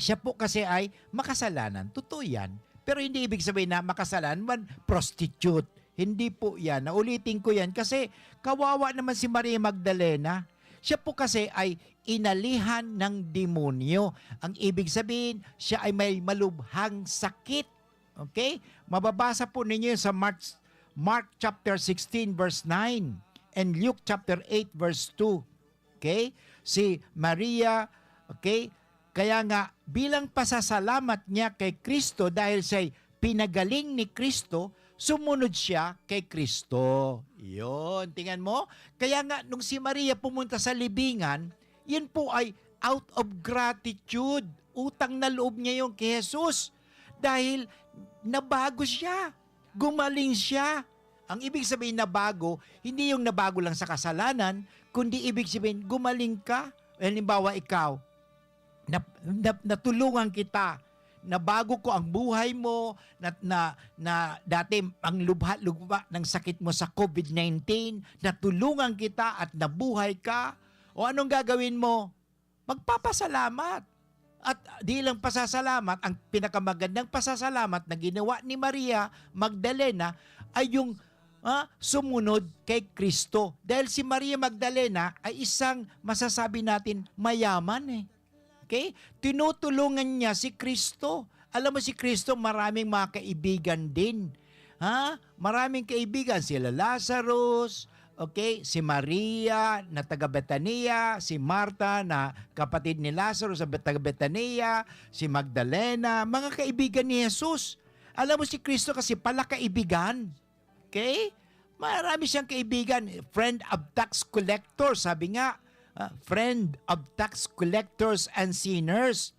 siya po kasi ay makasalanan. Totoo yan. Pero hindi ibig sabihin na makasalanan man, prostitute. Hindi po yan. Naulitin ko yan kasi kawawa naman si Maria Magdalena. Siya po kasi ay inalihan ng demonyo. Ang ibig sabihin, siya ay may malubhang sakit. Okay? Mababasa po ninyo sa Mark, Mark chapter sixteen verse nine and Luke chapter eight verse two. Okay? Si Maria, okay? Kaya nga, bilang pasasalamat niya kay Cristo dahil siya'y pinagaling ni Cristo, sumunod siya kay Kristo. Yun, tingnan mo? Kaya nga, nung si Maria pumunta sa libingan, yun po ay out of gratitude. Utang na loob niya yung kay Jesus. Dahil nabago siya. Gumaling siya. Ang ibig sabihin nabago, hindi yung nabago lang sa kasalanan, kundi ibig sabihin, gumaling ka. Halimbawa, ikaw, na, na, natulungan kita, nabago ko ang buhay mo, na, na, na dati ang lubha-lugba ng sakit mo sa covid nineteen, natulungan kita at nabuhay ka. O anong gagawin mo? Magpapasalamat. At di lang pasasalamat, ang pinakamagandang pasasalamat na ginawa ni Maria Magdalena ay yung, ah, sumunod kay Kristo. Dahil si Maria Magdalena ay isang, masasabi natin, mayaman eh. Okay? Tinutulungan niya si Kristo. Alam mo, si Kristo, maraming mga kaibigan din. Ha? Maraming kaibigan. Sila Lazarus, okay? Si Maria na taga Betania, si Marta na kapatid ni Lazarus sa taga Betania, si Magdalena, mga kaibigan ni Jesus. Alam mo, si Kristo kasi pala kaibigan. Okay? Marami siyang kaibigan. Friend of tax collectors, sabi nga. Ah, friend of tax collectors and sinners.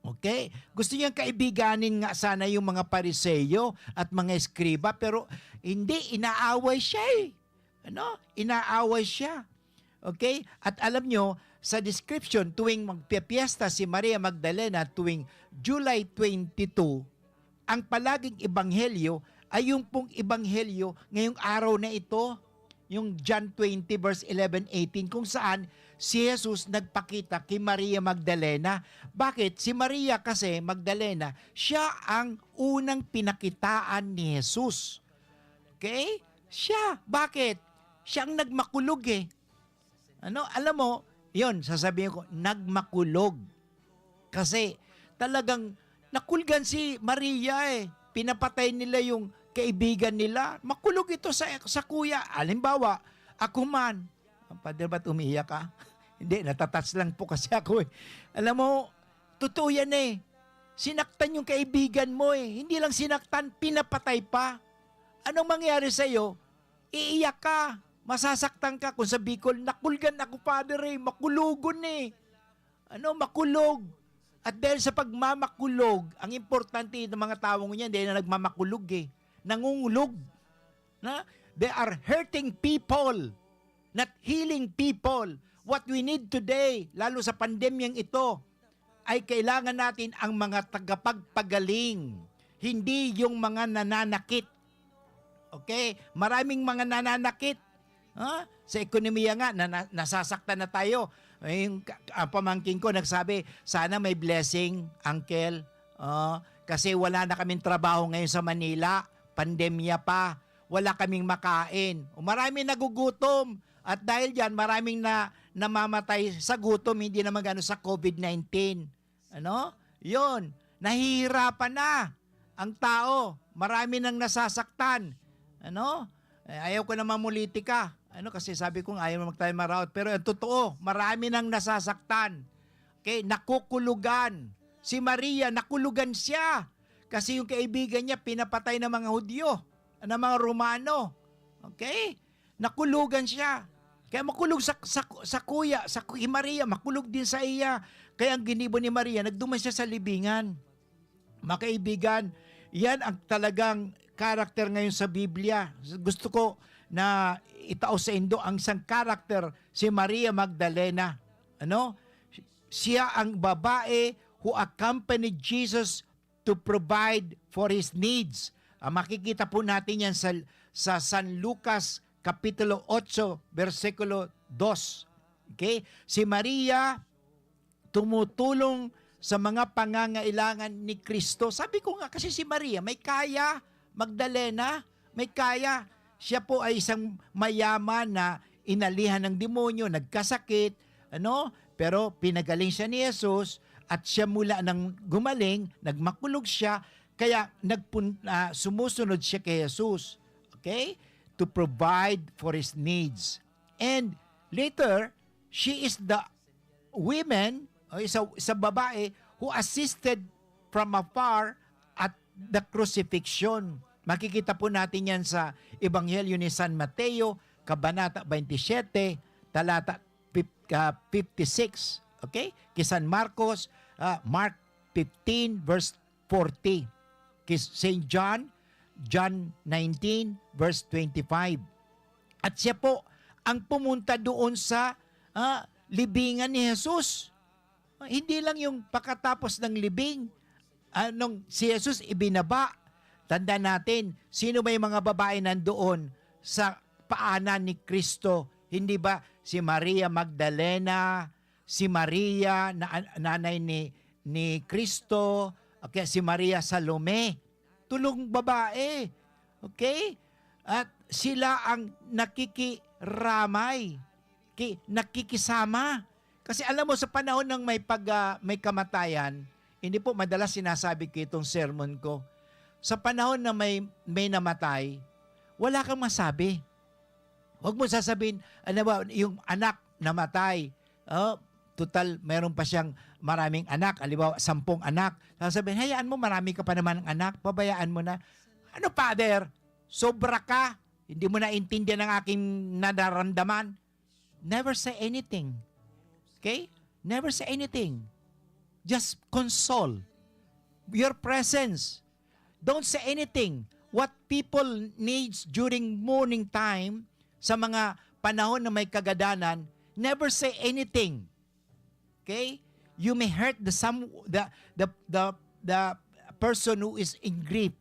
Okay? Gusto niyang kaibiganin nga sana yung mga Pariseo at mga eskriba, pero hindi, inaaway siya eh. Ano? Inaaway siya. Okay? At alam nyo, sa description, tuwing magpipiesta si Maria Magdalena tuwing July twenty-two, ang palaging ebanghelyo ay yung pong ebanghelyo ngayong araw na ito, yung John twenty verse eleven, eighteen, kung saan si Jesus nagpakita kay Maria Magdalena. Bakit? Si Maria kasi Magdalena, siya ang unang pinakitaan ni Jesus. Okay? Siya. Bakit? Siya ang nagmakulog eh. Ano? Alam mo, yun, sasabihin ko, nagmakulog. Kasi talagang nakulgan si Maria eh. Pinapatay nila yung kaibigan nila. Makulog ito sa, sa kuya. Halimbawa, ako man. Ang pader, ba't umiiyak ka? Hindi, natatouch lang po kasi ako eh. Alam mo, totoo yan eh. Sinaktan yung kaibigan mo eh. Hindi lang sinaktan, pinapatay pa. Anong mangyari sa'yo? Iiyak ka. Masasaktan ka. Kung sa Bicol, nakulgan ako, Father eh. Makulogon eh. Ano, makulog. At dahil sa pagmamakulog, ang importante ng mga tawo ngunyan, dahil na nagmamakulog eh. Nangungulog. Na? They are hurting people, not healing people. What we need today, lalo sa pandemyang ito, ay kailangan natin ang mga tagapagpagaling, hindi yung mga nananakit. Okay? Maraming mga nananakit. Ha? Sa ekonomiya nga, na, na, nasasaktan na tayo. Yung ka- ah, pamangkin ko nagsabi, "Sana may blessing, Uncle. Oh, kasi wala na kaming trabaho ngayon sa Manila. Pandemya pa. Wala kaming makain." O, marami nagugutom. At dahil diyan, maraming na namamatay sa gutom, hindi naman gano sa covid nineteen. Ano? Yun. Nahihirapan na ang tao. Marami nang nasasaktan. Ano? Eh, ayaw ko na mamulitika. Ano? Kasi sabi ko nga, ayaw naman tayo maraot. Pero ang totoo, marami nang nasasaktan. Okay? Nakukulugan. Si Maria, nakulugan siya. Kasi yung kaibigan niya, pinapatay ng mga Hudyo, ng mga Romano. Okay? Nakulugan siya. Kaya makulog sa, sa, sa kuya, sa ku- si Maria, makulog din sa iya. Kaya ang ginibo ni Maria, nagduman siya sa libingan. Mga kaibigan, yan ang talagang karakter ngayon sa Biblia. Gusto ko na itao sa indo ang isang karakter, si Maria Magdalena. Ano? Siya ang babae who accompanied Jesus to provide for his needs. Ah, makikita po natin yan sa, sa San Lucas Kapitulo otso, bersikulo dos. Okay? Si Maria tumutulong sa mga pangangailangan ni Kristo. Sabi ko nga, kasi si Maria, may kaya, Magdalena, may kaya. Siya po ay isang mayaman na inalihan ng demonyo, nagkasakit, ano? Pero pinagaling siya ni Jesus at siya mula nang gumaling, nagmakulog siya, kaya nagpun- ah, sumusunod siya kay Jesus. Okay? To provide for his needs. And later, she is the women, o isa, isa babae, who assisted from afar at the crucifixion. Makikita po natin yan sa Ebanghelyo ni San Mateo, Kabanata twenty-seven, talata fif-, ah, fifty-six. Okay? Kay San Marcos, ah, Mark fifteen, verse forty. Kay Saint John, John nineteen, verse twenty-five. At siya po ang pumunta doon sa, ah, libingan ni Jesus. Hindi lang yung pakatapos ng libing, anong si Jesus ibinaba. Tandaan natin, sino ba yung mga babae nandoon sa paanan ni Kristo? Hindi ba si Maria Magdalena, si Maria na an-, nanay ni, ni Kristo, o kaya si Maria Salome? Tulong babae. Okay? At sila ang nakikiramay, ki-, nakikisama. Kasi alam mo, sa panahon ng may pag-, ah, may kamatayan, hindi po madalas sinasabi ko itong sermon ko. Sa panahon na may, may namatay, wala kang masabi. Huwag mo sasabihin, ano ba, yung anak namatay, oh, total, meron pa siyang maraming anak, halimbawa, sampung anak. Sasabihin, "Hayaan mo, marami ka pa naman ng anak, pabayaan mo na." Ano, Father? Sobra ka. Hindi mo naintindihan ang aking nararamdaman. Never say anything. Okay? Never say anything. Just console. Your presence. Don't say anything. What people needs during mourning time, sa mga panahon na may kagadanan, never say anything. Okay? You may hurt the some the the the the person who is in grief.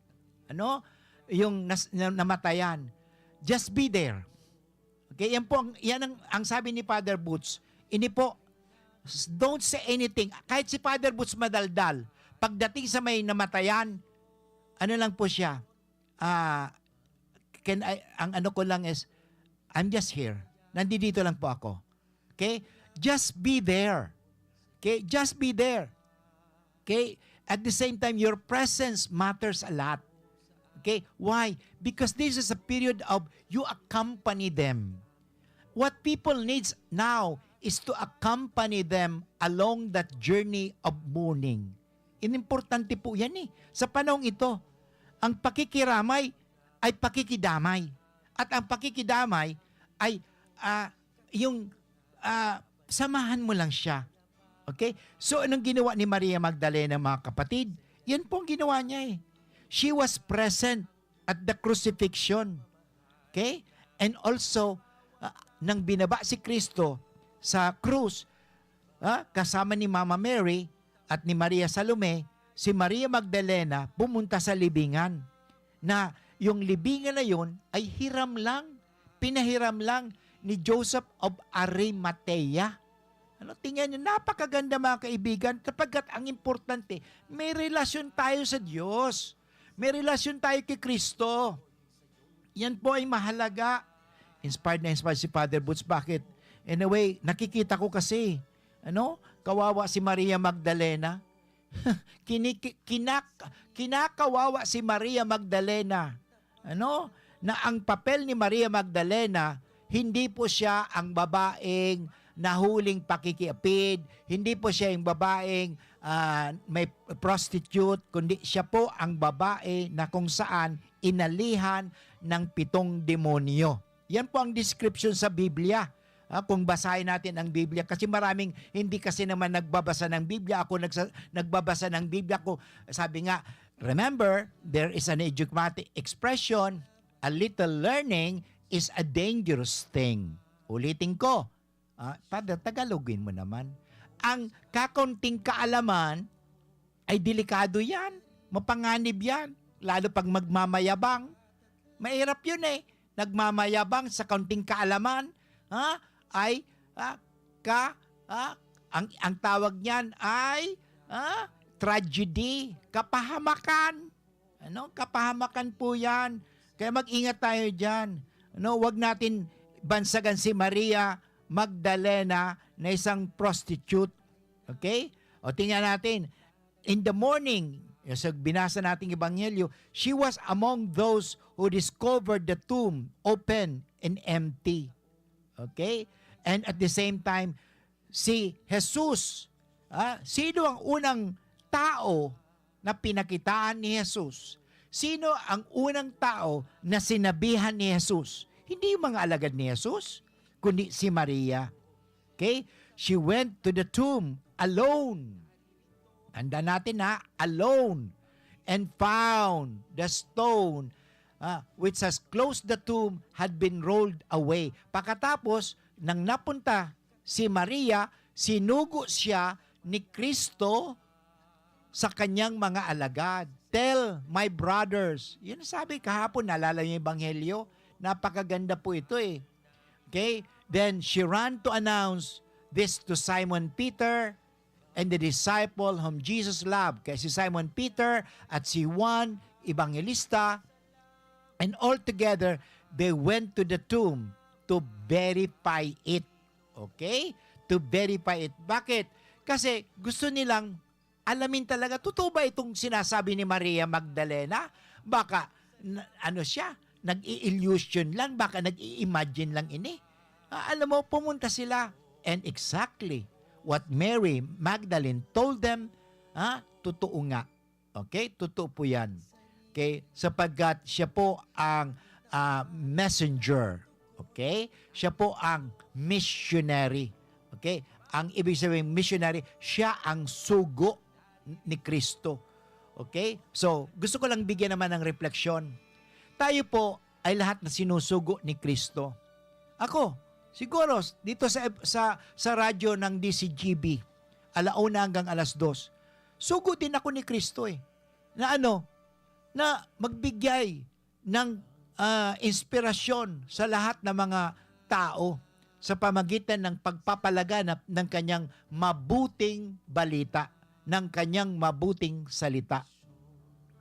Ano? Yung nas, na, namatayan. Just be there. Okay? Yan po ang, yan ang, ang sabi ni Father Boots. Ini po, s-, don't say anything. Kahit si Father Boots madaldal, pagdating sa may namatayan, ano lang po siya, ah, can I, ang ano ko lang is, "I'm just here. Nandito lang po ako." Okay? Just be there. Okay? Just be there. Okay? At the same time, your presence matters a lot. Okay? Why? Because this is a period of you accompany them. What people needs now is to accompany them along that journey of mourning. Inimportante po yan eh. Sa panahong ito, ang pakikiramay ay pakikidamay. At ang pakikidamay ay, ah, yung, ah, samahan mo lang siya. Okay? So, anong ginawa ni Maria Magdalena, mga kapatid? Yan po ang ginawa niya eh. She was present at the crucifixion. Okay? And also, ah, nang binaba si Kristo sa krus, ah, kasama ni Mama Mary at ni Maria Salome, si Maria Magdalena pumunta sa libingan, na yung libingan na yun ay hiram lang, pinahiram lang ni Joseph of Arimathea. Ano, tingnan niyo, napakaganda, mga kaibigan, sapagkat ang importante, may relasyon tayo sa Diyos. May relasyon tayo kay Kristo. Yan po ay mahalaga. Inspired na inspired si Father Boots. Bakit? In a way, nakikita ko kasi, ano, kawawa si Maria Magdalena. Kiniki-, kinak-, kinakawawa si Maria Magdalena. Ano? Na ang papel ni Maria Magdalena, hindi po siya ang babaeng nahuling pakikiapid, hindi po siya yung babaeng, ah, may prostitute, kundi siya po ang babae na kung saan inalihan ng pitong demonyo. Yan po ang description sa Biblia. Ah, kung basahin natin ang Biblia, kasi maraming hindi kasi naman nagbabasa ng Biblia. Ako nagsa-, nagbabasa ng Biblia ko. Sabi nga, remember, there is an idiomatic expression, "A little learning is a dangerous thing." Ulitin ko, ah, Father, Tagalogin mo naman. Ang kakaunting kaalaman ay delikado yan, mapanganib yan, lalo pag magmamayabang. Mahirap yun eh. Nagmamayabang sa kaunting kaalaman, ha? Ay, ha? Ka, ha? Ang, ang tawag niyan ay, ha? Tragedy, kapahamakan. Ano? Kapahamakan po yan. Kaya mag-ingat tayo dyan. Ano? Huwag natin bansagan si Maria Magdalena na isang prostitute. Okay? O, tingnan natin. In the morning, sa binasa nating ebanghelyo, she was among those who discovered the tomb open and empty. Okay? And at the same time, si Jesus, ah, sino ang unang tao na pinakitaan ni Jesus? Sino ang unang tao na sinabihan ni Jesus? Hindi yung mga alagad ni Jesus, kundi si Maria. Okay? She went to the tomb alone. Tanda natin ha, alone. And found the stone, ah, which has closed the tomb, had been rolled away. Pakatapos, nang napunta si Maria, sinugo siya ni Kristo sa kanyang mga alagad. "Tell my brothers." Yun ang sabi kahapon, naalala niyo yung ebanghelyo? Napakaganda po ito eh. Okay? Then she ran to announce this to Simon Peter and the disciple whom Jesus loved. Kaya si Simon Peter at si Juan, ebanghelista, and all together, they went to the tomb to verify it. Okay? To verify it. Bakit? Kasi gusto nilang alamin talaga, totoo ba itong sinasabi ni Maria Magdalena? Baka, na, ano siya, nag-i-illusion lang, baka nag-i-imagine lang ini. Ah, alam mo, pumunta sila. And exactly what Mary Magdalene told them, ah, totoo nga. Okay? Totoo po yan. Okay? Sapagkat siya po ang, ah, messenger. Okay? Siya po ang missionary. Okay? Ang ibig sabihin, missionary, siya ang sugo ni Kristo. Okay? So, gusto ko lang bigyan naman ng refleksyon. Tayo po ay lahat na sinusugo ni Kristo. Ako, siguro, dito sa, sa, sa radyo ng D C G B, alauna hanggang alas dos, sugo din ako ni Kristo eh. Na ano? Na magbigay ng, ah, inspirasyon sa lahat ng mga tao sa pamagitan ng pagpapalaganap ng kanyang mabuting balita, ng kanyang mabuting salita.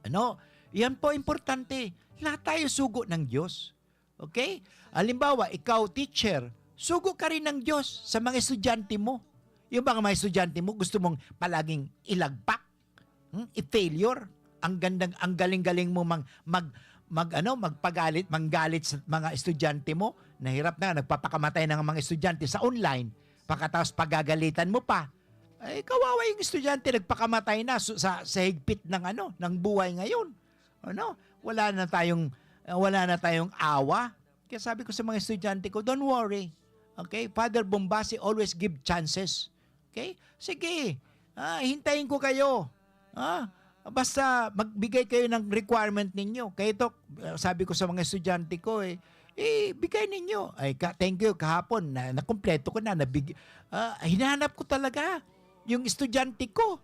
Ano? Yan po importante. Lahat tayo sugo ng Diyos. Okay? Halimbawa, ikaw, teacher, sugo ka rin ng Diyos sa mga estudyante mo. Yung mga, mga estudyante mo, gusto mong palaging ilagpak, hmm? I-failure. Ang gandang, ang galing-galing mo mang, mag, mag, ano, magpagalit, manggalit sa mga estudyante mo. Nahirap na, nagpapakamatay na ang mga estudyante sa online. Pagkatapos pagagalitan mo pa. Ay, kawawa yung estudyante, nagpakamatay na su-, sa, sa higpit ng, ano, ng buhay ngayon. Ano? Wala na tayong, wala na tayong awa. Kaya sabi ko sa mga estudyante ko, "Don't worry. Okay? Father Bombasi always give chances." Okay? Sige. Ah, hintayin ko kayo. Ah, basta magbigay kayo ng requirement ninyo. Kaya ito, ah, sabi ko sa mga estudyante ko eh, "Eh, bigay ninyo." Ay, ka, thank you, kahapon, na, nakumpleto ko na, nabig-, ah, hinanap ko talaga yung estudyante ko.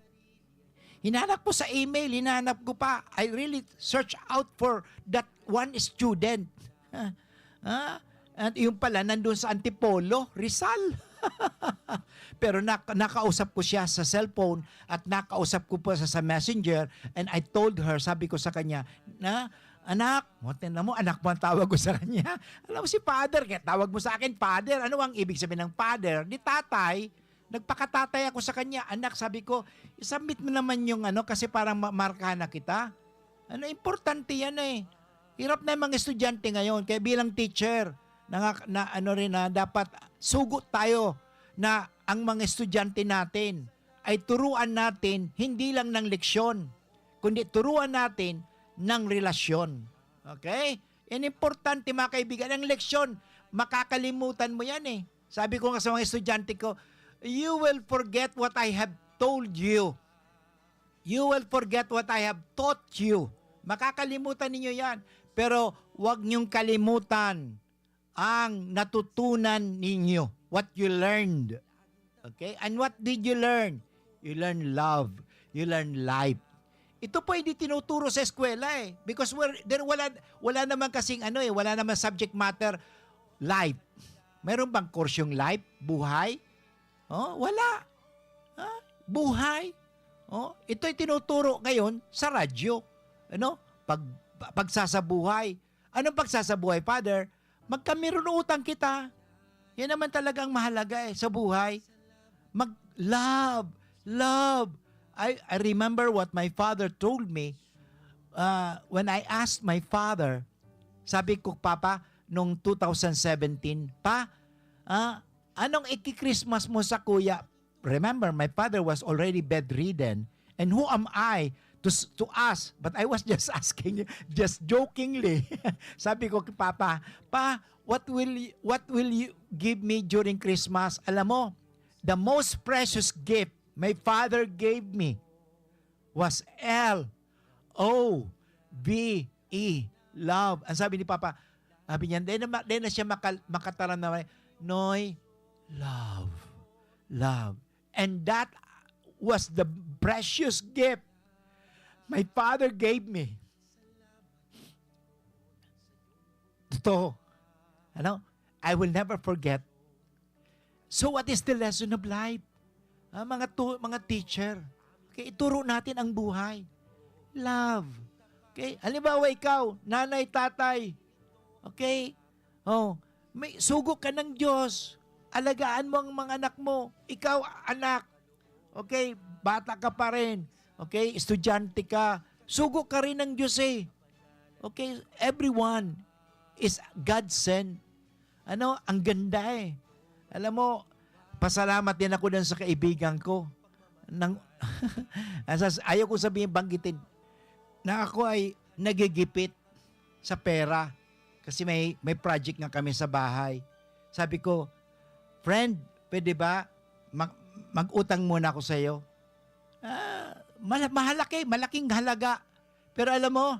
Hinanap ko sa email, hinanap ko pa. I really search out for that one student. Ah, ah, at yung pala, nandun sa Antipolo, Rizal. Pero nak-, nakausap ko siya sa cellphone at nakausap ko pa sa, sa messenger, and I told her, sabi ko sa kanya, na, "Anak," mo, tingnan mo, anak mo ang tawag ko sa kanya. Alam mo si father, kaya tawag mo sa akin, father. Ano ang ibig sabihin ng father? Di tatay. Nagpakatatay ako sa kanya, "Anak," sabi ko, "i-submit mo naman yung ano, kasi parang ma-, markahan na kita." Ano, importante yan eh. Hirap na yung mga estudyante ngayon. Kaya bilang teacher, na, na ano rin na dapat sugot tayo na ang mga estudyante natin ay turuan natin hindi lang ng leksyon, kundi turuan natin ng relasyon. Okay? Yan importante, mga kaibigan. Ang leksyon, makakalimutan mo yan eh. Sabi ko nga sa mga estudyante ko, "You will forget what I have told you. You will forget what I have taught you." Makakalimutan ninyo yan. Pero huwag niyong kalimutan ang natutunan ninyo, what you learned. Okay? And what did you learn? You learn love. You learn life. Ito po hindi tinuturo sa eskwela eh. Because we're, there, wala, wala naman kasing ano eh, wala naman subject matter, life. Meron bang kursyong life? Buhay? Oh, wala. Ha? Buhay? Oh, ito'y tinuturo ngayon sa radyo. Ano? Pag, pagsasabuhay. Anong pagsasabuhay, Father? Magkamirunutan kita. Yan naman talagang mahalaga eh, sa buhay. Mag-love. Love. I, I remember what my father told me, uh, when I asked my father, sabi ko, "Papa, nung two thousand seventeen, Pa, ah, anong iki-Christmas mo sa kuya?" Remember, my father was already bedridden. And who am I to, s- to us, but I was just asking, just jokingly. Sabi ko kay Papa, "Pa, what will you, what will you give me during Christmas?" Alam mo, the most precious gift my father gave me was L O V E, love. Ang sabi ni Papa, sabi niya, "Dai na, ma- dai na siya makal- makataram na may, Noy, love, love." And that was the precious gift my father gave me. Totoo. Ano? I will never forget. So what is the lesson of life? Ah, mga tu- mga teacher, okay, ituro natin ang buhay. Love. Okay? Halimbawa ikaw, nanay, tatay. Okay? Oh, may sugo ka ng Diyos. Alagaan mo ang mga anak mo. Ikaw, anak. Okay? Bata ka pa rin. Okay? Estudyante ka. Sugo ka rin ng Diyos eh. Okay? Everyone is God sent. Ano? Ang ganda eh. Alam mo, pasalamat din ako dun sa kaibigan ko. Nang, asas, ayaw ko sabihin, banggitin, na ako ay nagigipit sa pera. Kasi may, may project nga kami sa bahay. Sabi ko, "Friend, pwede ba mag, mag-utang muna ako sa'yo?" Ah, mala- mahalaki, malaking halaga. Pero alam mo,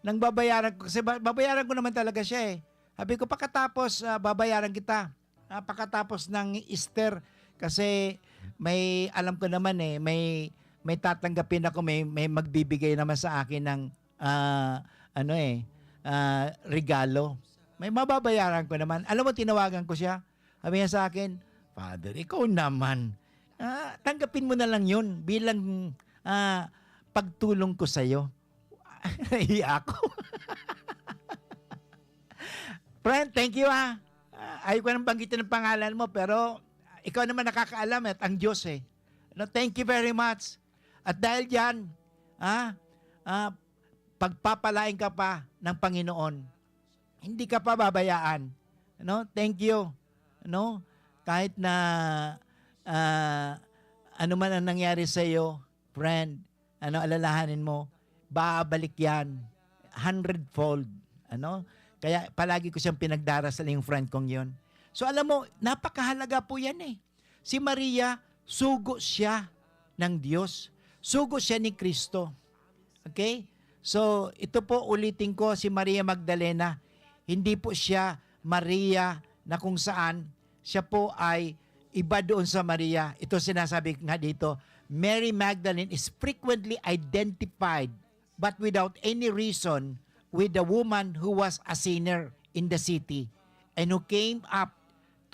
nang babayaran ko, kasi ba- babayaran ko naman talaga siya eh. Sabi ko, "Pakatapos, ah, babayaran kita." Ah, pakatapos ng Easter, kasi may, alam ko naman eh, may, may tatanggapin ako, may, may magbibigay naman sa akin ng, ah, ano eh, ah, regalo. May mababayaran ko naman. Alam mo, tinawagan ko siya. Sabi niya sa akin, "Father, ikaw naman. Ah, tanggapin mo na lang yun bilang ah, pagtulong ko sa'yo." Nahiya ako. Friend, thank you ah. Ah, ayaw ko nang banggitin ang pangalan mo, pero ikaw naman nakakaalam at ang Diyos eh. No, thank you very much. At dahil dyan, ah, ah, pagpapalain ka pa ng Panginoon. Hindi ka pa babayaan. No? Thank you. No? Kahit na ah, ano man ang nangyari sa iyo, friend, ano, alalahanin mo, babalik yan hundredfold. Ano? Kaya palagi ko siyang pinagdarasal, yung friend kong yun. So alam mo, napakahalaga po yan eh. Si Maria, sugo siya ng Diyos. Sugo siya ni Kristo. Okay? So, ito po, ulitin ko, si Maria Magdalena, hindi po siya Maria na kung saan siya po ay iba doon sa Maria. Ito sinasabi nga dito, Mary Magdalene is frequently identified but without any reason with the woman who was a sinner in the city and who came up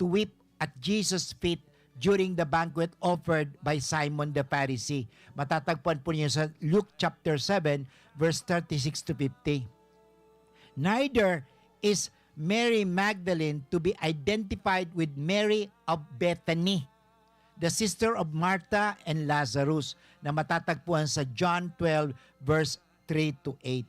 to weep at Jesus' feet during the banquet offered by Simon the Pharisee. Matatagpuan po niyo sa Luke chapter seven, verse thirty-six to fifty. Neither is Mary Magdalene to be identified with Mary of Bethany, the sister of Martha and Lazarus, na matatagpuan sa John twelve, verse three to eight.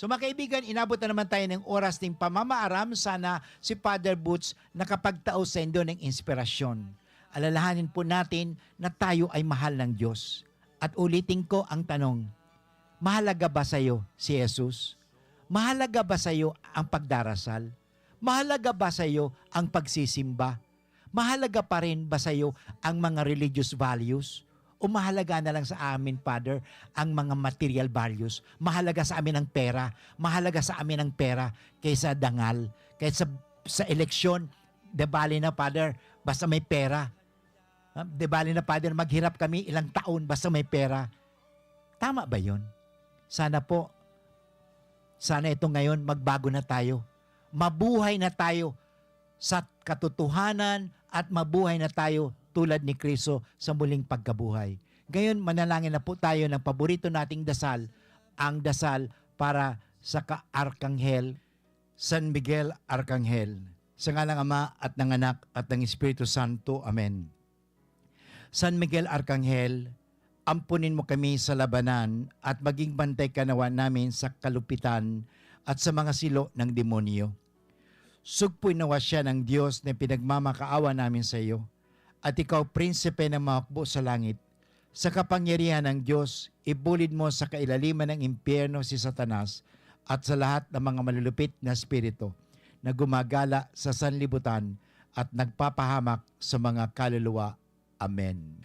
So, mga kaibigan, inabot na naman tayo ng oras ng pamamaaram. Sana si Father Boots nakapagtao sa indo ng inspirasyon. Alalahanin po natin na tayo ay mahal ng Diyos. At ulitin ko ang tanong, mahalaga ba sa'yo si Jesus? Mahalaga ba sa'yo ang pagdarasal? Mahalaga ba sa'yo ang pagsisimba? Mahalaga pa rin ba sa'yo ang mga religious values? O mahalaga na lang sa amin, Father, ang mga material values? Mahalaga sa amin ang pera. Mahalaga sa amin ang pera kaysa dangal. Kahit sa, sa eleksyon, de bale na, Father, basta may pera. Ha? De bale na, Father, maghirap kami ilang taon, basta may pera. Tama ba yun? Sana po, sana ito ngayon, magbago na tayo. Mabuhay na tayo sa katotohanan at mabuhay na tayo tulad ni Kristo sa muling pagkabuhay. Ngayon, manalangin na po tayo ng paborito nating dasal, ang dasal para sa ka-arkanghel, San Miguel Arkanghel. Sa ngalan ng Ama at ng Anak at ng Espiritu Santo. Amen. San Miguel Arkanghel, ampunin mo kami sa labanan at maging bantay ka nawa namin sa kalupitan at sa mga silo ng demonyo. Sugpoy nawa siya ng Diyos na pinagmamakaawa namin sa iyo, at ikaw, prinsipe ng mga hukbo sa langit, Sa kapangyarihan ng Diyos, ibulid mo sa kailaliman ng impyerno si Satanas at sa lahat ng mga malulupit na espiritu na gumagala sa sanlibutan at nagpapahamak sa mga kaluluwa. Amen.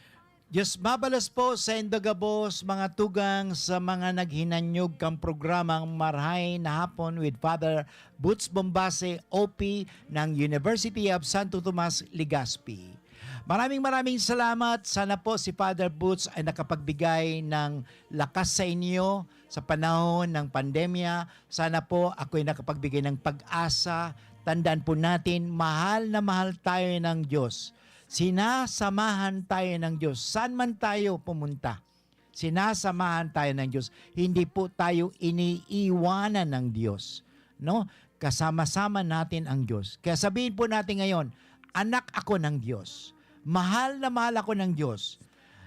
Diyos mabalos po sa indo gabos, mga tugang, sa mga naghinanyog kan programang Marhay na Hapon with Father Boots Bombase, O P ng University of Santo Tomas, Legazpi. Maraming, maraming salamat. Sana po si Father Boots ay nakapagbigay ng lakas sa inyo sa panahon ng pandemya. Sana po ako'y nakapagbigay ng pag-asa. Tandaan po natin, mahal na mahal tayo ng Diyos. Sinasamahan tayo ng Diyos. Saan man tayo pumunta, sinasamahan tayo ng Diyos. Hindi po tayo iniiwanan ng Diyos. No? Kasama-sama natin ang Diyos. Kaya sabihin po natin ngayon, "Anak ako ng Diyos. Mahal na mahal ako ng Diyos.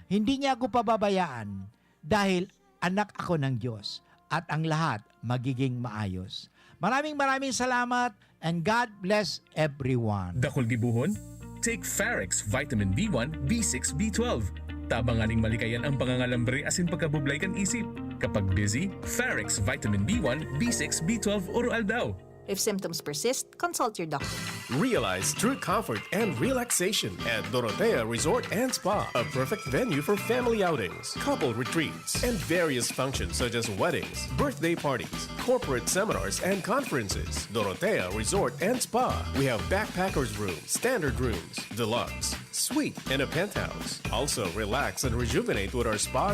Hindi niya ako pababayaan dahil anak ako ng Diyos. At ang lahat magiging maayos." Maraming, maraming salamat and God bless everyone. Dakul gibohon? Take Farex Vitamin B one, B six, B twelve. Tabang nganing malikayan ang pangangalambre asin pagkabublay kan isip. Kapag busy, Farex Vitamin B one, B six, B twelve oro-aldaw. If symptoms persist, consult your doctor. Realize true comfort and relaxation at Dorotea Resort and Spa, a perfect venue for family outings, couple retreats, and various functions such as weddings, birthday parties, corporate seminars, and conferences. Dorotea Resort and Spa. We have backpackers room, standard rooms, deluxe, suite, and a penthouse. Also, relax and rejuvenate with our spa